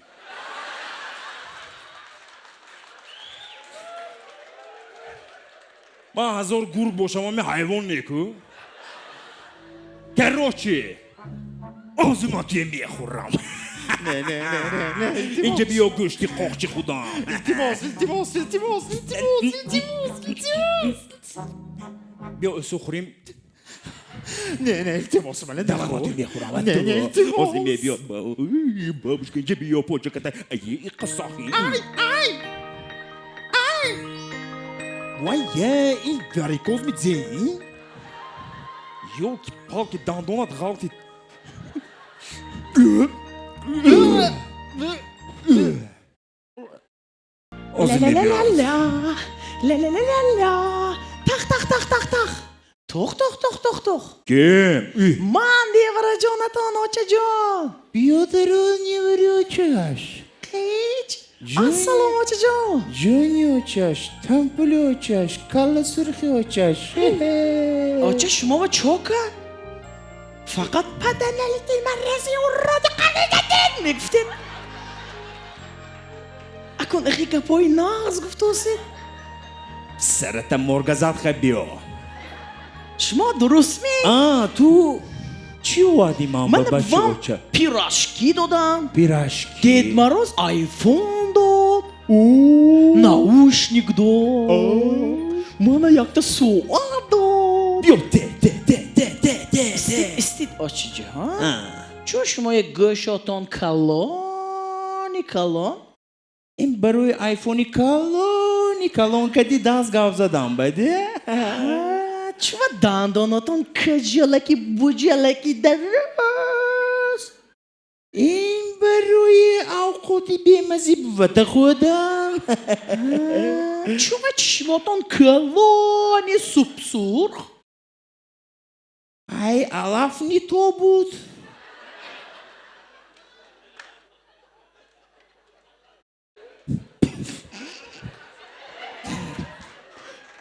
Ман ҳазор гург бошам, ами ҳайвон неку. Короче, озима туя мехӯрам. Не, не, не, не, не. Инҷа биё гӯшти қоқчи худам. Илтимос, илтимос, илтимос, илтимос, илтимос, илтимос. Биё ӯсу хӯрем. Не, не, илтимос, мана Давай, ман туя мехӯрам. Не, не, илтимос. Ози мебиё. Бабушка, инҷа биё почаката. Ай, қасохи. Ай, ай. Ай. Вай, е, ин варикоз мидзеи? Ёлки-палки, дандонат ғалти. Ла-ла-ла-ла, ла-ла-ла-ла-ла. Тах, тах, тах, тах, тах. Тох, тох, тох, тох, тох. Ким? Ман девараҷонатон, очаҷон. Биё дарун, неварёчаш. Ҳеҷ. Ассалом, очаҷон. Ҷони очаш, тампули очаш, калла сурхи очаш. Оча, шумо ва чо кард? Фақат паданалитил маррази урроди қалидатин мегуфтед. Акун ихи гапҳои нағз гуфтосед. Сарата моргазад, хай биё. Шумо дурустми? А, ту чӣ овардӣ ман ба Ман бачи вам оча? пирожки додам. Пирожки. Дед Мороз айфон дод. Наушник дод. Мана якта соат дод. Биё, те, те, те, те, те, те. Истид, истид, очиҷон. Чун шумо як гӯшотон калони калон? Ин барои айфони калони калон кади даст гап задам баде. Чува дандонотон каҷалаки буҷалаки дароз? Ин барои авқоти бемазӣ бувата хӯрдам. Чува чишмотон калони субсурх? Ай, алаф не то буд.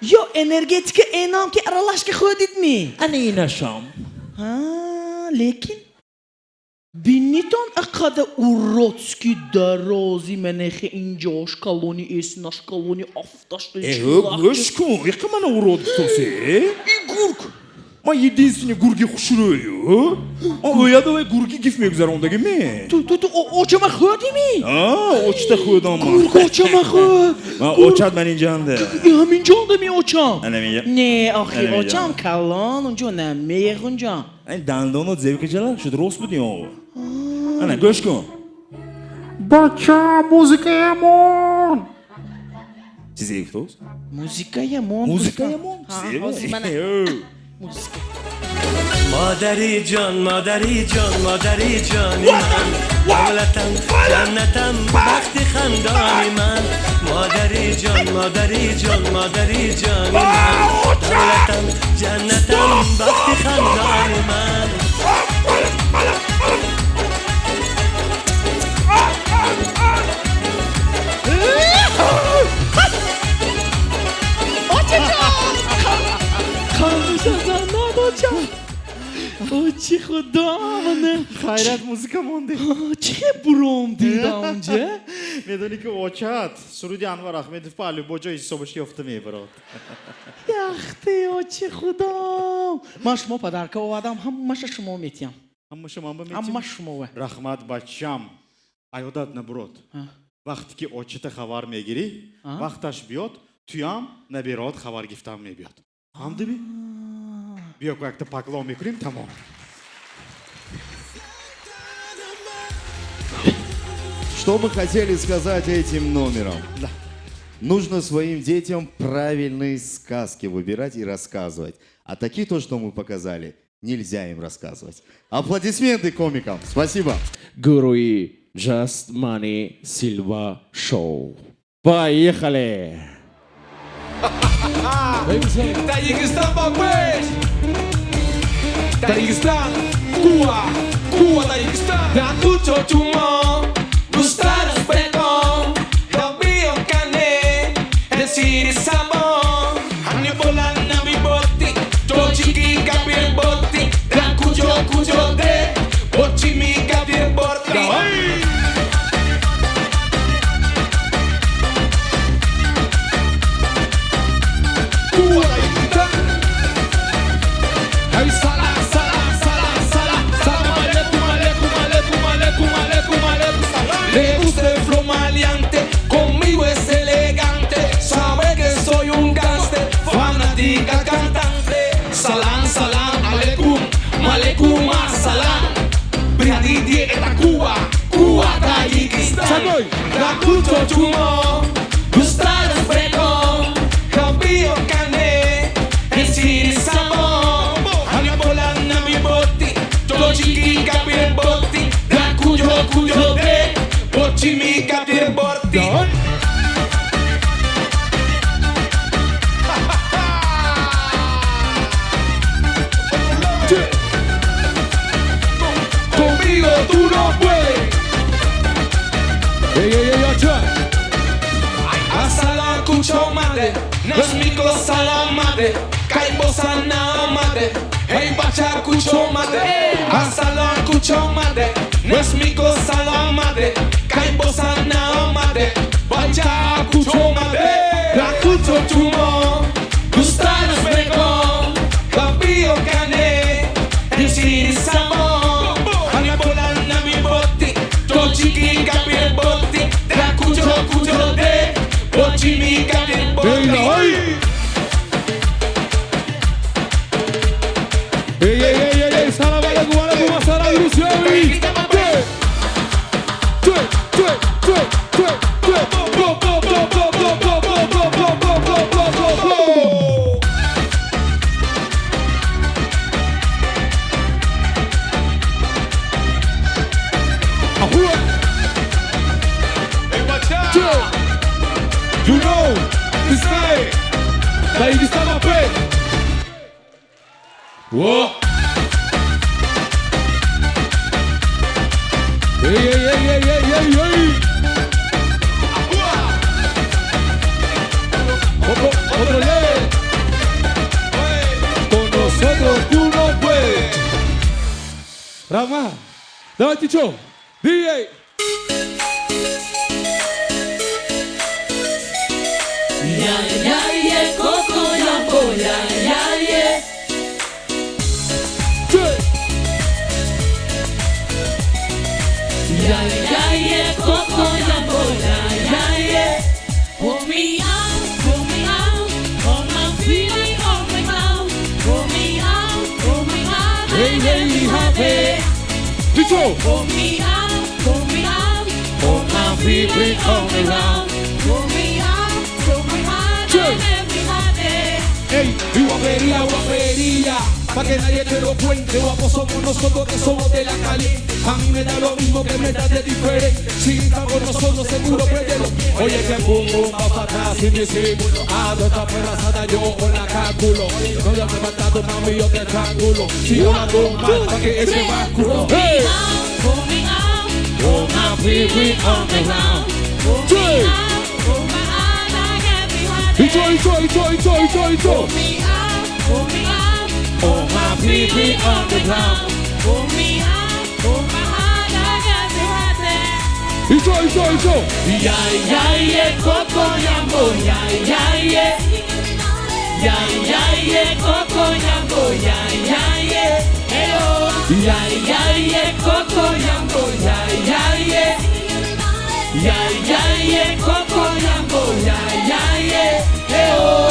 Ё энергетика энам ки аралашка хӯрдидми? Ана инашам. Лекин бинитон ақада уродский дарози манехи инҷош калони эснаш калони афташ. Гӯш кун, иқа мана урод гуфтосе? И гург. Ман единственный гурги хушрӯю. Оядовай гурги гиф мегузарондаги ме. Ту очама хӯрдими? Очта хӯрдам. Гург очама хӯрд. Очат ман инҷанде. Ҳаминҷонда ми очам? Ана. Не, охи очам калон унҷо намеғунҷам. Ин дандонот зевкаҷала шуд, рост буди о. Ана гӯш кун. Бача, музыка ямон. Чизе гуфтост? Музыка ямон. Музыка ямон? Музыка. مادری جان، مادری جان، مادری جانی من، دولتم، جنتم، بخت خندانی من. مادری جان، مادری جان، مادری جانی من، دولتم، جنتم، بخت خندانی من. Очи худо мана. Хайрат, музыка монди. Чӣ буром дида унҷа? Медонӣ ки очат суруди Анвар Ахмедов па любо ҷой ҳисобаш ёфта мебарад. Яхте, очи худо. Ман шумо подарка овардам, ҳамаша шумо метиҳам. Ҳамаша ман ба метиҳам? Ҳама шумо. Раҳмат, бачам. Аёдат набурод. Вақте ки очата хабар мегирӣ, вақташ биёд, туям набирод хабар гифтам мебиёд. Фаҳмдими? Биё, якта поклон мекунем, тамом. Что мы хотели сказать этим номером? Да. Нужно своим детям правильные сказки выбирать и рассказывать. А такие то, что мы показали, нельзя им рассказывать. Аплодисменты комикам. Спасибо. Гуру Just Money Silva Show. Поехали! Таджикистан, Бангладеш, Таджикистан, Куба, Куба, Таджикистан. Rakucho chumo, gustaros precon, Rabio cane, decir sabón. Hani bolan nami boti, tochiki kapir boti, Rakucho kucho de, bochimi kapir boti. Le gusta el flow maleante, conmigo es elegante. Sabe que soy un gánster, fanática cantante. Salam, salam, aleikum, maleikum assalam. Brihadi eta Cuba, Cuba, Tayikistán. Rakucho chumo, gustaros precon, Jabio cane, decir sabón. Hani bolan nami boti, tochiki kapir boti, Rakuyo kuyo de. Bochimi kapir borti. Conmigo tú no puedes. Ey, ey, ey, ocho. Asala kucho mate, nasmiko salamate, kaibo sanamate, hey bacha kucho mate. Asala kucho mate, nasmiko salamate, kaibo sanamate, bacha kucho mate. Rakucho chumo, gustaros precon, Rabio Daí О! Эй, эй, эй, эй, эй, эй, эй! Otro, otro, ey. Con nosotros tú no puedes. Rama, давайте что? DJ. Ya, ya, yeah, coco, yambo, ya, ya, yeah. Ya, ya, yeah, coco, yambo, ya, ya, yeah. Pull me out, all my feeling on the ground. Pull me out, Hey, hey, happy. Dicho. Pull me out, All my feeling on the ground. Pull me out, everybody. Ey, y guapería, guapería, pa' que nadie te lo cuente. Guapos somos nosotros que somos de la caliente. A mí me da lo mismo que me de diferente. Si está con nosotros seguro préndelo. Oye que boom boom va pa' atrás sin disimulo. A toda esta perra yo con la cálculo. No te has matado, mami, yo te triángulo. Si yo la hago mal, pa' que ese básculo. Hey! Pull me out, All my people on the ground. Pull me out, pull my out like everybody. Icho, icho, icho, icho, icho, icho. Pull me out, pull me out. All my people on the ground. Pull me out, pull my out like everybody. Icho, icho, icho. Ya, ya, yeah, coco, yambo, ya, ya, yeah. Ya, ya, yeah, coco, yambo, ya, ya, yeah. Hello. Ya, ya, yeah, coco, yambo, ya, ya, yeah. Ya, ya, yeah, coco, yambo, ya, ya, yeah. Hello.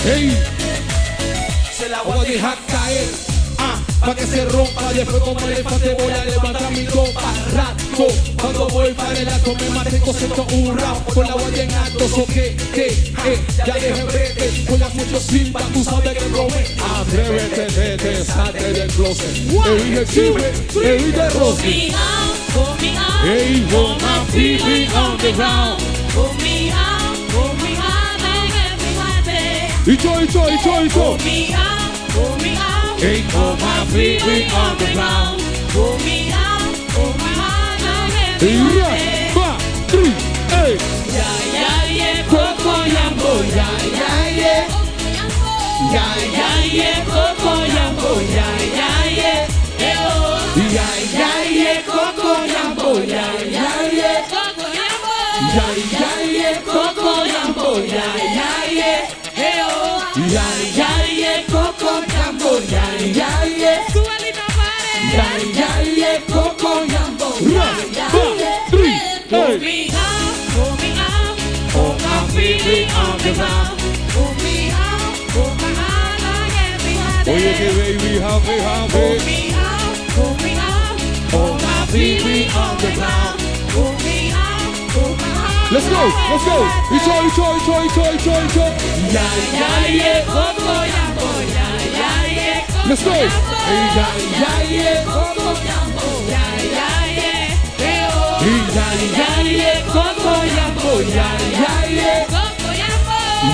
Hey, se la voy a dejar caer, pa' que se rompa. Después como elefante voy a levantar mi copa. Rato, cuando voy para el acto me mantengo siento un rap con la guardia en alto. So que, ya dejé brete, juegas mucho Simba, tú sabes que brome. Atrévete, vete, salte del closet. Ey, exhibe, ey, de Rosy. Pull me out, Ey, hold my feet on the ground. Pull me out, like everybody. Icho, icho, icho, icho. Pull me out, pull me out. Hey, hold my feet on the ground. Pull me out, pull my heart like Hey, everybody. 1, 2, 3, hey. Ya, ya, yeah, coco, yambo, ya, ya, yeah. Ya, ya, yeah, coco, yambo, ya, ya, yeah. Eh, oh. Ya, ya, yeah, coco, yambo, ya, ya, yeah. Ya, ya, yeah, Coco, yambo, ya, ya, yeah. Eh, oh. Ya, Ya, yeah, coco, yambo, ya, ya, yeah. Ya, ya, yeah, coco, yambo, ya, ya, yeah. 3, Pull hey. me out, pull me out, All my feet on the ground. pull me out, pull my heart like everybody. Oye, que baby, happy, Pull happy. me out, pull me out, All my feet on the ground. pull me out, pull my heart. Let's go, let's go. Icho, icho, icho, icho, icho, icho. Ya, ya, yeah, coco, yambo, ya, ya, yeah. Let's go. Hey, ya, ya, yeah. Coco, yambo, ya, ya, yeah. Eh, oh. Hey, ya, Ya, yeah, coco, yambo, ya, ya, yeah.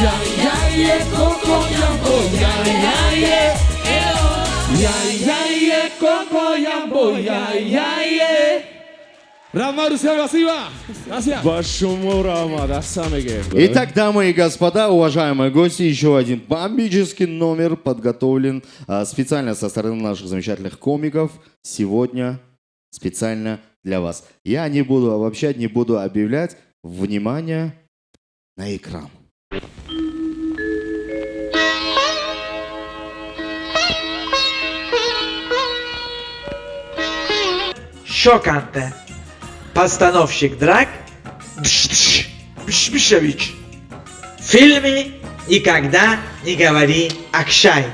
Ya, ya, yeah, coco, yambo, ya, ya, yeah. Eh, oh. Ya, ya, yeah, coco, yambo, ya, ya, yeah. Раҳмат, Русия, спасибо. Gracias. Ба шумо раҳмат, аҳсан мегем. Итак, дамы и господа, уважаемые гости, еще один бомбический номер подготовлен специально со стороны наших замечательных комиков сегодня специально для вас. Я не буду обобщать, не буду объявлять. Внимание на экран. Шоканте. Постановщик драк Бш-бш, Бш-Бшевич. В фильме «Никогда не говори Акшай».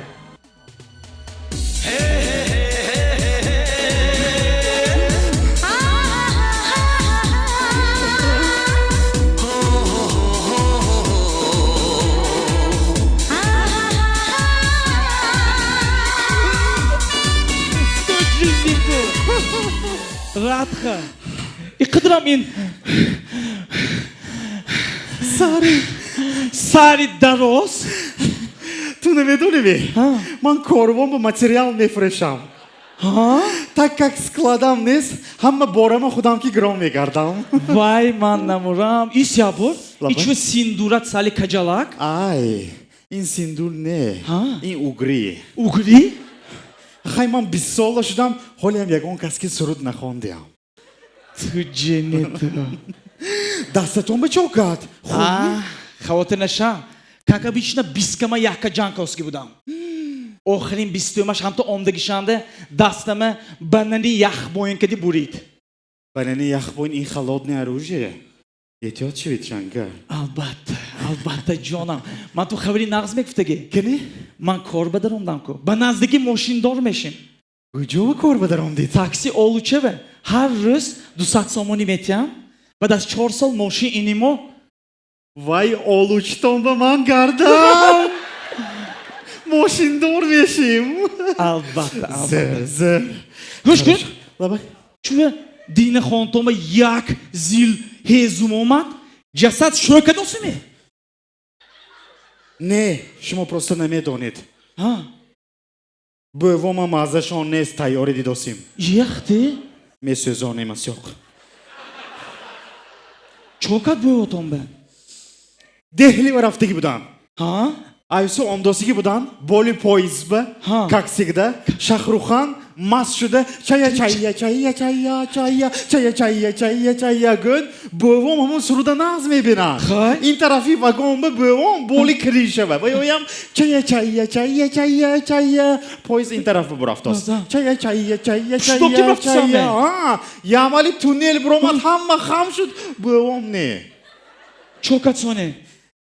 Радха. И қидрам ин Сари. Сари дароз. Ту намедонӣ? Ман корвон ба материал мефурӯшам. Так как складам нест, ҳама борама худам ки гиром мегардам. Вай, ман намурам. Ис ябор? И чӯ синдурат сали каҷалак? Ай, ин синдур не, ин угри. Угри? Хай, ман 20 сола шудам, ҳолиам ягон кас ки суруд нахондиам. Ту ҷенету. Дастатон ба чо кард? Хавотир наша. Как обычно, бискама якка ҷанг будам. Охирин бистуюмаш ҳамто омдагишанда дастама банани яхбоин кади бурид. Банани яхбоин ин холодное оружие. Эҳтиёт шавед, Шанкар. Албатта, албатта, ҷонам. Ман ту хабари нағз мегуфтагӣ. Кани? Ман кор ба даромдам ку. Ба наздикӣ мошиндор мешим. Куҷо ба кор ба даромдед? Такси Олучева. Ҳар рӯз 200 сомонӣ метиҳам. Баъд аз 4 сол мошин инимо. Вай, олучтон ба ман гардам! Мошиндор мешим. Албатта. Зер, зер. Гӯш кун. Лабай. Чува дина хонтома як зил ҳезум омад, ҷасад шӯка досиме? Не, шумо просто намедонед. Бӯвома маззашон нест, тайёрӣ дидосим. Яхте? Месӯзонем асёқ. Чо кард бӯвотон ба? Деҳли ва рафтагӣ будам. Айсо омдосигӣ будам, боли поездба, как всегда, Шахрухан маст шуда, чая чая чая чая чая чая чая чая чая гӯн, бӯвом ҳамон суруда нағз мебинад. Ин тарафи вагонба бӯвом боли крышава. Ва ёям чая чая чая чая чая, поезд ин тараф бурафтост. Чая чая чая Что ки чая бурафтосам? чая. Ямали туннел буромад, ҳама хам шуд, бӯвом не. Чо кард соне?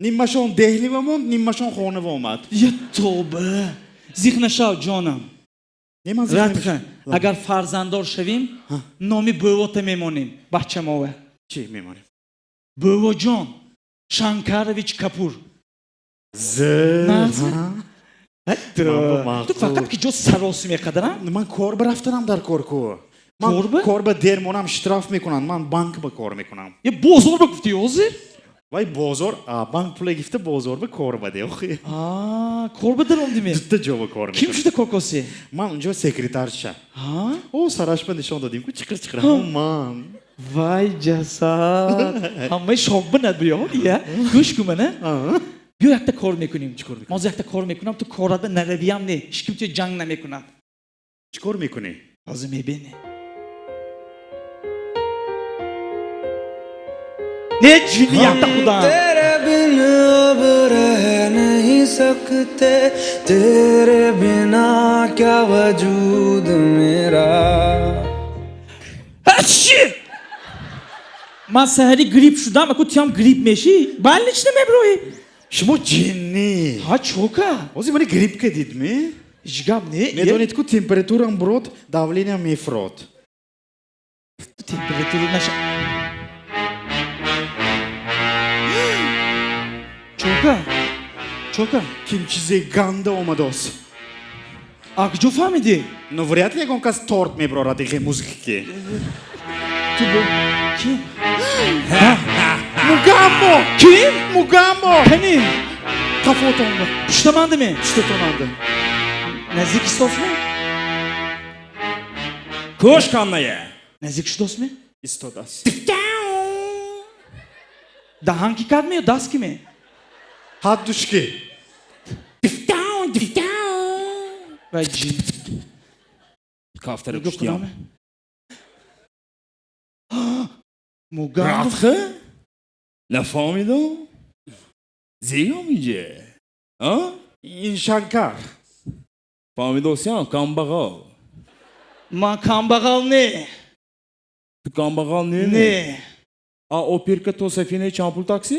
Нимашон деҳлива монд, нимашон хонава омад. Я тоба! Зиқ нашав, ҷонам. Не, ман зиқ Радха, намешавам. Агар фарзанддор шавим, номи бӯвота мемонем, бачамова. Чӣ мемонем? Бӯвоҷон Шанкарович Капур. Зер. Нағз? Ман Ту фақат ки ҷо сароси меқадарам? Ман кор ба рафтанам дар кор ку. Ман кор ба дер монам, штраф мекунанд. Ман банк ба кор мекунам. Е, бозор ба гуфти ҳозир? Вай, бозор, а банк пула гифта бозор ба кор ба де. Охи. Кор ба даромдиме? Дутта ҷо ба кор Ким мекунам. шуда кокоси? Ман унҷо секретарша. О, сараш ба нишон додим ку, чиқир чиқир. Ман. Вай, ҷасад! Ҳамаи шок бинад биё, я. Гӯш кун мана. Биё, якта кор мекунем. Ман ҳозир якта кор мекунам, ту корат ба наравиям не. Ҳеч ким туя ҷанг намекунад. Чӣ кор мекунӣ? Ҳозир мебинӣ. Не, ҷинни якта худам. तेरे बिन अब रह नहीं सकते, तेरे बिना क्या वजूद मेरा। Ачи! Ман саҳари грипп шудам, аку туям грипп мешӣ? Больничный меброӣ. Шумо ҷиннӣ. Ҳа, чока? Ҳозир мани грипп кардидми? Ҳеҷ гап не. Медонед ку, температурам бурод, давлениям мефурод. Температура наша. Чока? Чока? Ким чизе ганда омадост. А куҷо фаҳмидӣ? Ну, вряд ли ягон кас торт меброрад иғе музыки. Ту бо ким? Мугамбо! Ким? Мугамбо! Кани? Қафотонда. Пуштамандаме? Пуштатонанда. Наздик истосми? Кӯш канная. Наздик шудосми? Истодааст. Даҳан ки кардме ё даст ки ме? Ҳаддушки. Вай, ҷин. Кафтара Нигоҳ куштиям. кунаме? Мугамбо. Рафха? Нафаҳмидам? Зеям иҷе? А? Ин Шанкар. Фаҳмидосиям, камбағал. Ман камбағал не. Ту камбағал не? Не. А опирка то сафинаи чанд пул такси?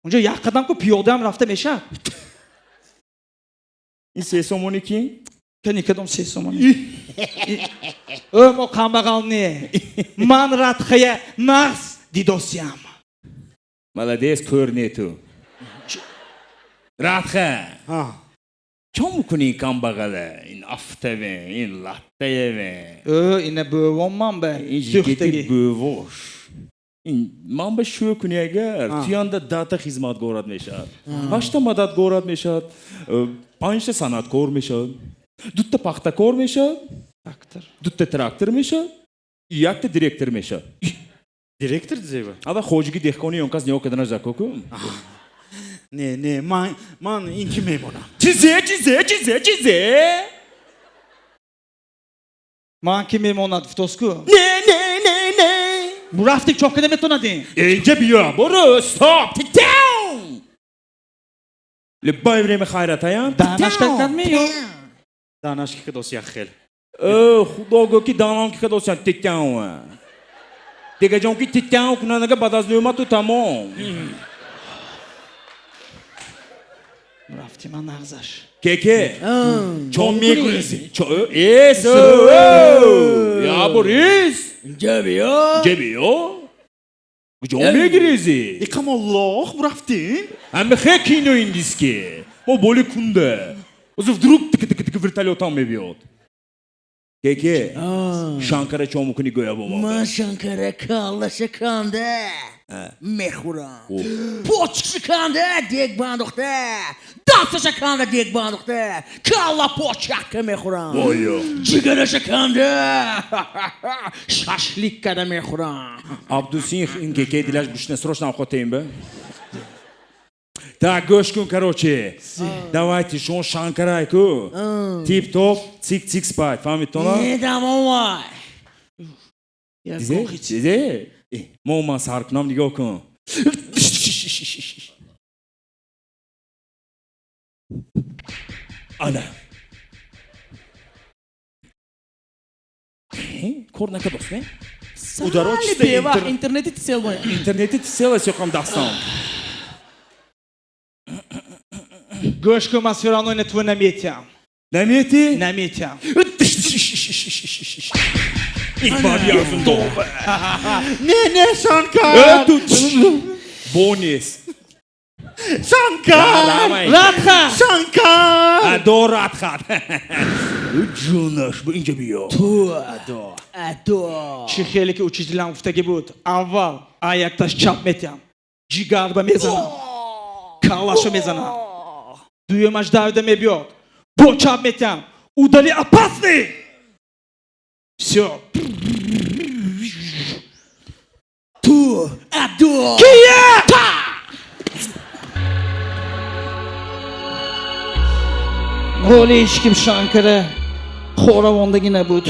Унҷо як қадам ку, пиёдаам рафта мешавад. Ин 3 сомонӣ ки? Кани, кадом 3 сомонӣ? Ӯ, мо камбағал не. Ман Радхая нағз дидосиям. Молодец, кӯр не ту. Радха. Чо мекунӣ ин камбағала, ин афтаве, ин латтаеве? Ө, ина бӯвом ман ба. Ин жигити бӯвош. Ин ман ба шӯ кунӣ агар, туянда дата хизматгорат мешавад. Ҳашта мададгорат мешавад, панҷта санъаткор мешавад, дута пахтакор мешавад, дута трактор мешавад, якта директор мешавад. Директор зеба? Ава хоҷиги деҳқони он кас ниё каданаш зако ку? Не, не, ман ин ки мемонам. Чизе, чизе, чизе, чизе? Ман ки мемонад, фтоску? Не, не, не, не. Бурафти чока наметонадин. Инҷа биё, буру, стоп, титяу! Любое время хайратаян. Данаш какад ми? Данаш ки кадос як хел. Э, худо гӯ ки данам ки кадос як титяу. Дегаҷон ки титяу кунанага баъд аз нӯмату тамом. Рафти ман нағзаш. Кеке, чо мегӯрези? Чо эс, я борис. Инҷа биё. Инҷа биё. Куҷо мегирези? Икамо лох рафтим. Ҳами хе кино индиски. Мо боли кунда. Озу вдруг тик тик тик вертолётам мебиёд. Кеке, Шанкара чо мекунӣ гӯя бо мо? Ман Шанкара каллаша канда мехӯрам. Почкаша канда дег бандохта. Дасташа канда дег бандохта. Калла почака мехӯрам. Войо. Ҷигараша канда шашлик када мехӯрам. Абдусин ин кеке дилаш гушна срочно охотаем ба. Так, гӯш кун, короче. Давайте, шон Шанкарай ку. Тип-топ, цик-цик спать. Фаҳмидтона? Не, давай. Дизе? Дизе? Мо ман сар кунам, нигоҳ кун. Ана. Кор накардост, не? Ударо чиста бевақт интернети тисел бояд. Интернети тисел аст ёқам дастам. Гӯш кун, ман всё равно ина ту наметиям. Намети? Наметиям. Не, не, Шанкар! Бонис. Шанкар! Радха! Шанкар! Адо Радха. Ҷонаш, ба инҷа биё. Ту адо, адо. Чӣ хеле ки учителям гуфтагӣ буд. Аввал а якташ чап метиям. Ҷигарба мезанам. Каллашо мезанам. Дуюмаш давида мебиёд. Бо чап метиям. Удали опасный! Всё. Ту адо. Кия! Ҳоли ҳеч ким Шанкара хоравондагӣ набуд.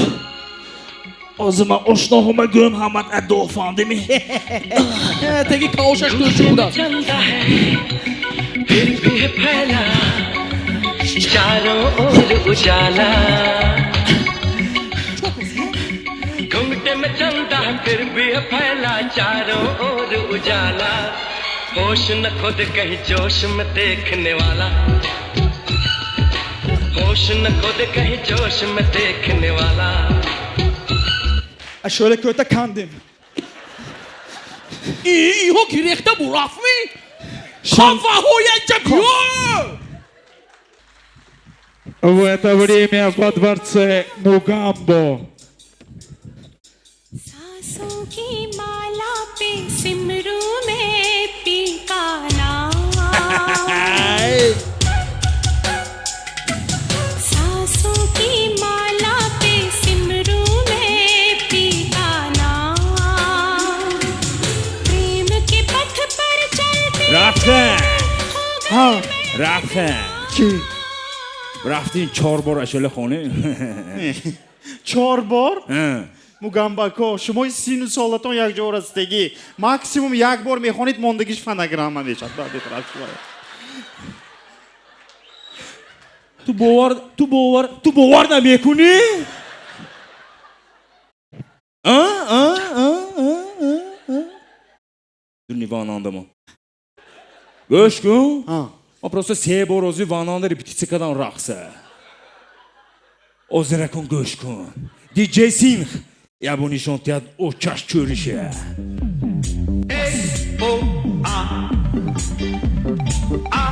Ҳозир ман ошноҳома гӯм ҳамат адо фаҳмдеми? Теги кавшаш кӯчи будааст. चारों ओर उजाला घूंघटे में चलता है फिर भी है फैला चारों ओर उजाला होश न खुद कहीं जोश में देखने वाला होश न खुद कहीं जोश में देखने वाला Ашола кӯта кандем. Иҳо ки рехта бурафтми? Хаваҳоя инҷа биё! В это время во дворце Мугамбо. सांसों की माला पे सिमरू में पी का नाम सांसों की माला पे सिमरू में पी का नाम प्रेम के पथ पर चलते Рафтем. Рафтем. Рафтем чор бор ашола хона. Чор бор? Мугамбако, шумои сину солатон якҷо расидагӣ. Максимум як бор мехонед, мондагиш фонограмма мешавад. Баъд бетараф шумо. Ту бовар, ту бовар, ту бовар намекунӣ? А, а, а, а, а, а. Дурни ванандамо. Гӯш кун. Ман просто се бор ози вананда репетитсия кардам рақса. Озиракун гӯш кун. Диджей Синх ябо нишон диҳад очаш чӯрише. O A A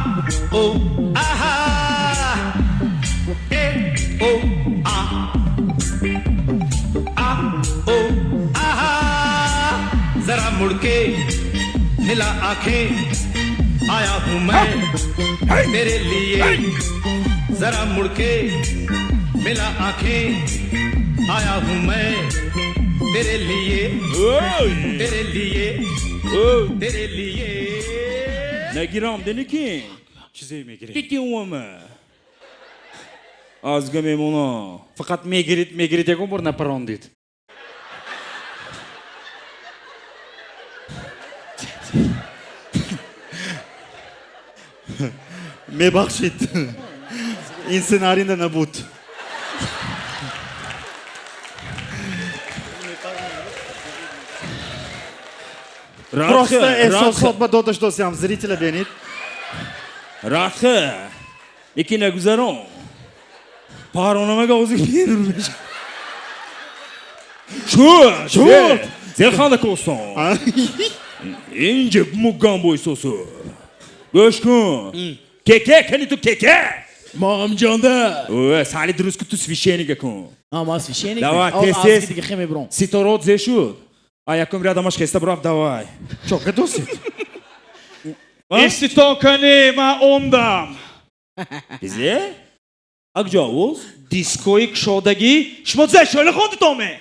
O A मिला आंखें आया हूं मैं तेरे लिए जरा मुड़के मिला आंखें आया हूं मैं तेरे लिए तेरे लिए तेरे लिए Нагирам деники. Чизе мегиред? Титиуама. Азга мемона. Фақат мегирид, мегирид, ягон бор напарондид. Мебахшид. Ин сценарийда набуд. Просто эҳсосот ба дода шудосиам, зрителя бенид. Рахе. Ики нагузарон. Парономага ози берур меша. Шуд! Шуд! Зерханда косон. Инҷа мугамбо исосу. Гӯш кун. Кеке, кани ту кеке? Мам ҷонда. Ӯ, сали дуруст ку ту священника кун. А, ма священник. Давай, тез тез. Ситорот зе шуд. А якум рядамаш хеста бурав, давай. Чо, кадосид? Истито кани, ма омдам. Бизе? А куҷо овоз? Дискои кушодагӣ. Шумо зе шӯла хондитоме?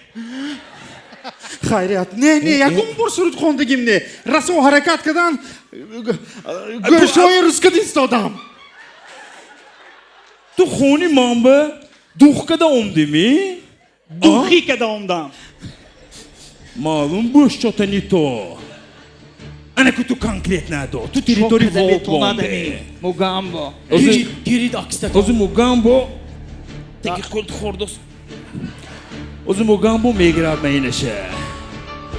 Хайрият, не, не, ягон бор суруд хондагим не. Расо ҳаракат кардан, гӯшҳои рус када истодам. Ту хони манба дух када омдими? Духӣ када омдам. Маълум буш чота не то. Ана ку ту конкретно до. Ту территория волк бомбе. Мугамбо. Гирид акста. Ози мугамбо. Теги хурд хурдос. Ози мугамбо мегирад маинаша.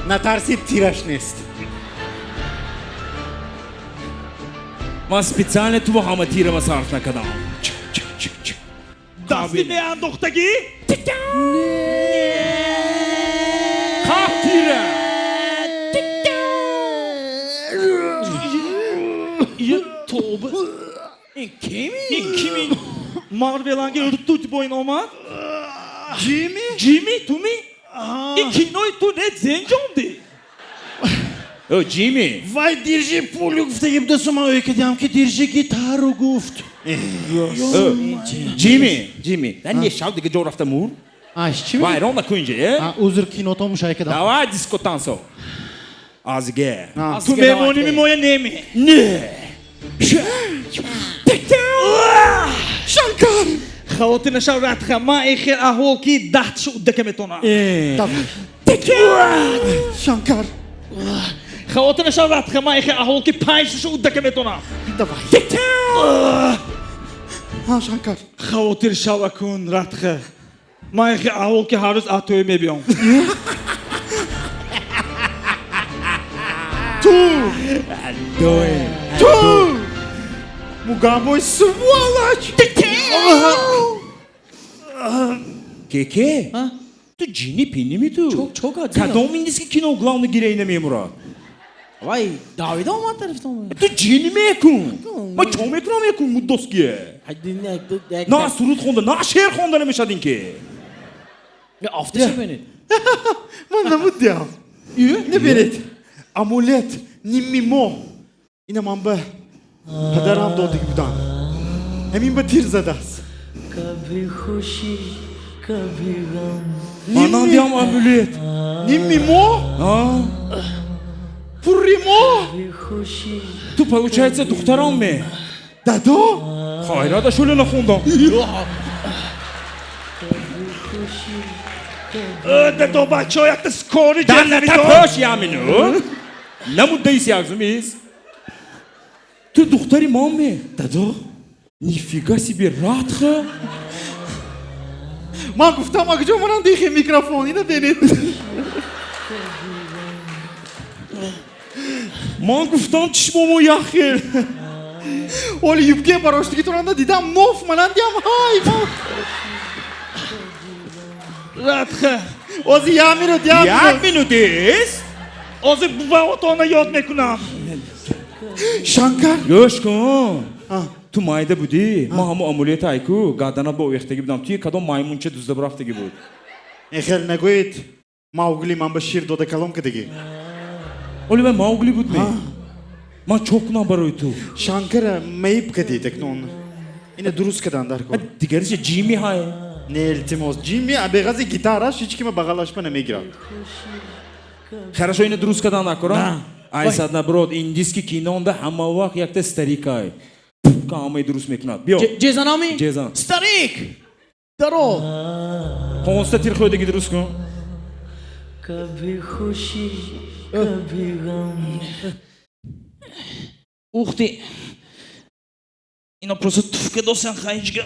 Натарсид, тираш нест. Ман специально ту ҳама тирама сарф накардам. Дасти меандохтагӣ? Қап тира! Тоба. Ин кими? Ин кими? Марвеланги ртуть бо ин омад? Ҷими? Ҷими, ту ми? Ин кинои ту не зенҷонди? О, Ҷими! Вай держи пулю гуфтаги будасу ман ӯй кардиам ки держи гитару гуфт. Ҷими, Ҷими, на не шав дига ҷо рафта мур. Аш чи? Вайрон накун инҷа, э? Узр, киното мушай кардам. Давай диско тансо. Азге. Ту мемоними моя неми? Не. Шанкар! Хавотир нашав ратха, ман эхел аҳвол ки даҳтшу уддака метонам. Шанкар. Хавотир нашав ратха, ман эхел аҳвол ки панҷташу уддака метонам. Давай. Шанкар. Хавотир шава кун ратха. Ман эхел аҳвол ки ҳар рӯз атоя мебиём. Ту! Ту! Мугамбой сволочь! Кеке? Ту ҷини пиними ту? Кадом индиски кино главный героиня мемурад? Вай, давида омад тарафтон. Ту ҷини мекун? Ма чо мекунам мекун муддоские? На суруд хонда, на шеър хонда намешад ин ки. Афташа бинед. Ман намуддиам. Небинед. Амулет нимми мо. Ина ман ба падарам додагӣ будам. Ҳамин ба тир задааст. Манам диам амулет. Нимми мо? Пурри мо? Ту получается духтарам ме? Дадо? Хайрада шӯла нахондам. Дадо бачаҳо якта скори ҷаннавидо. Тапош ямину. Намуддаис якзумис. Ту духтари ман ме? Дадо? Нифига себе ратха. Ман гуфтам, а куҷо манам дихи микрофон, ина бинед. Ман гуфтам чишмомо яхел. Оли юбке бароштиги туранда дидам ноф манам диам ҳай ман. Ратха. Ози як минут, як минут. Як минут ист? Ози буваотона ёд мекунам. Шанкар. Гӯш кун. Ту майда будӣ? Ман ҳамо амулет айку гадана ба овехтагӣ будам. Ту кадом маймунча дузда бурафтагӣ буд? Эхел нагӯед. Маугли ман ба шир дода калон кардагӣ. Оли ман Маугли буд ме? Ман чо кунам барои ту? Шанкара мейб кадид акнун. Ина дуруст кадан дар кор. Дигариша Ҷимми ҳай. Не, илтимос. Ҷимми беғази гитараш ҳеҷ кима бағалашма намегирад. Хорошо, ина дуруст кадан накора? Ай сад наоборот, индийский кинонда ҳама вақт якта старикай. Пупка ҳамаи дуруст мекунад. Биё. Ҷезанами? Ҷезан. Старик! Даро! 15 тир хӯйдаги дуруст кун. कभी खुशी कभी गम. Ух ты! Ино просто туфка досан хайчга.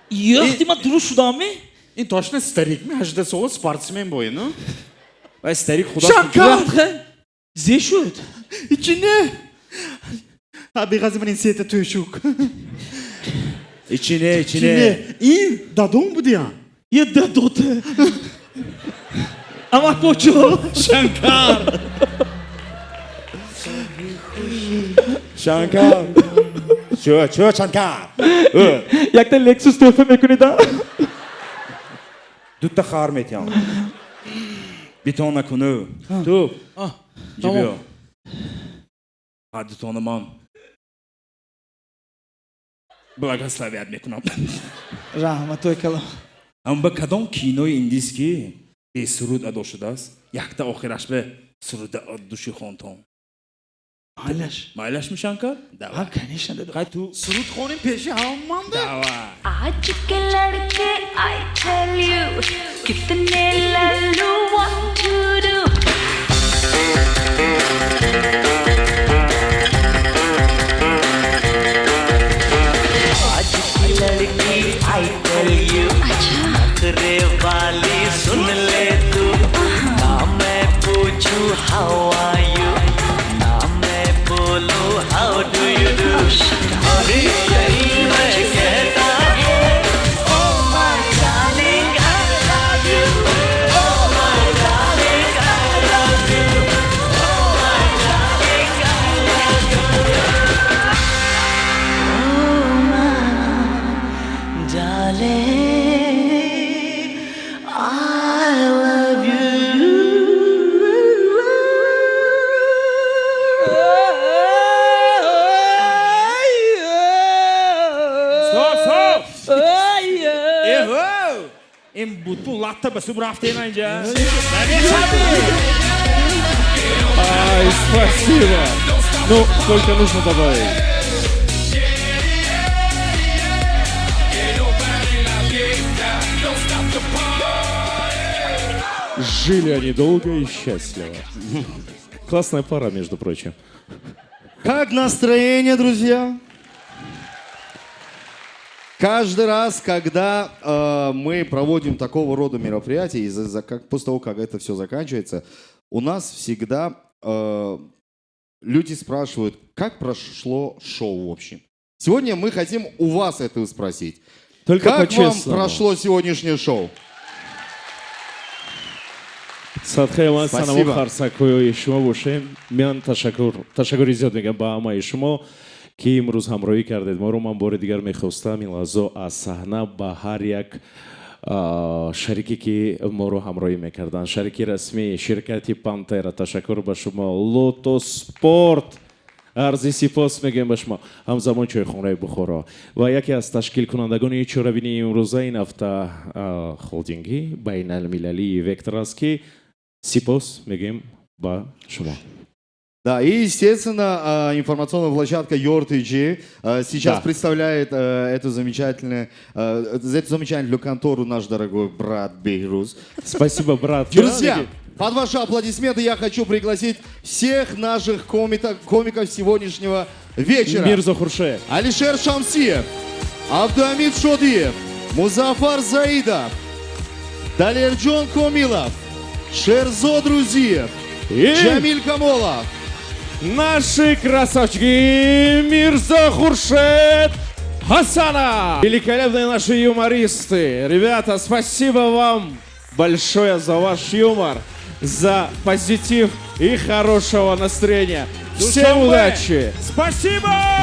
Ёхти, ман дуруст шудам-ми? Ин точно старик ми? 18 сола спортсмен бой, ну? Вай старик худо. Шанкар! Зе шуд? Ичи не? А беғази ман ин сета тӯшук. Ичи не, ичи не. Ин дадом будия. Е, дадоте. Амак бочо. Шанкар! Шанкар! Чё, чё, Шанкар? Якта Лексус тӯҳфа мекунида? Дута хар метиҳам. Битон накуну. Ту. Инҷа биё. Ҳа, дутона ман благословият мекунам. Раҳматои калом. Ам ба кадом кинои индийский бесуруд адо шудааст? Якта охираш бе суруда души хонтон. Майлаш. Майлаш ми, Шанкар? Давай. Ҳа, конечно, дадо. Хай ту. Суруд хоним пеши ҳамаманда. Давай. आज के लड़के, I tell you, कितने लल्लू, what to do? आज की लड़की, I tell you, नखरे वाली सुन ले तू. ना मैं पूछूं how are you, ना मैं बोलूं how do you do, और यही मैं कहता हूँ, oh my darling, I love you. Oh my darling, I love you. Oh my darling, I love you. Oh my darling, I love you. Стоп, стоп! Эҳо! Ин бутун латта ба суб рафтем инҷа. Ай, спасибо. Ну, сколько нужно добавить? Жили они долго и счастливо. Классная пара, между прочим. Как настроение, друзья? Каждый раз, когда мы проводим такого рода мероприятия, и после того, как это все заканчивается, у нас всегда люди спрашивают, как прошло шоу в общем. Сегодня мы хотим у вас это спросить. Только как вам по-честному. Прошло сегодняшнее шоу? Садқаи ман Спасибо. санаму харсакҳои шумо бошем. Ман ташаккур, ташаккури зиёд мегӯям ба ҳамаи шумо, ки имрӯз ҳамроҳӣ кардед моро. Ман бори дигар мехостам ин лаҳзо аз саҳна ба ҳар як шарике, ки моро ҳамроҳӣ мекарданд, шарики расмии ширкати Пантера, ташаккур ба шумо, Лотоспорт, арзи сипос мегӯем ба шумо, ҳамзамон чойхонаи Бухоро ва яке аз ташкилкунандагони чорабинии имрӯза ин ҳафта, холдинги байналмилалии Вектор аст, ки сипос мегӯем ба шумо. Да, и, естественно, информационная площадка YourTG сейчас представляет эту замечательную контору наш дорогой брат Бейрус. Спасибо, брат. Друзья, под ваши аплодисменты я хочу пригласить всех наших комиков сегодняшнего вечера. Мирзо Хуршед. Алишер Шамсиев, Абдуамид Шодиев, Музафар Заида, Далерджон Комилов, Шерзод Рузиев, И Джамиль Камолов. Наши красавчики Мирза Хуршед Хасана. Великолепные наши юмористы. Ребята, спасибо вам большое за ваш юмор, за позитив и хорошего настроения. Всем Душанбе! удачи! Спасибо!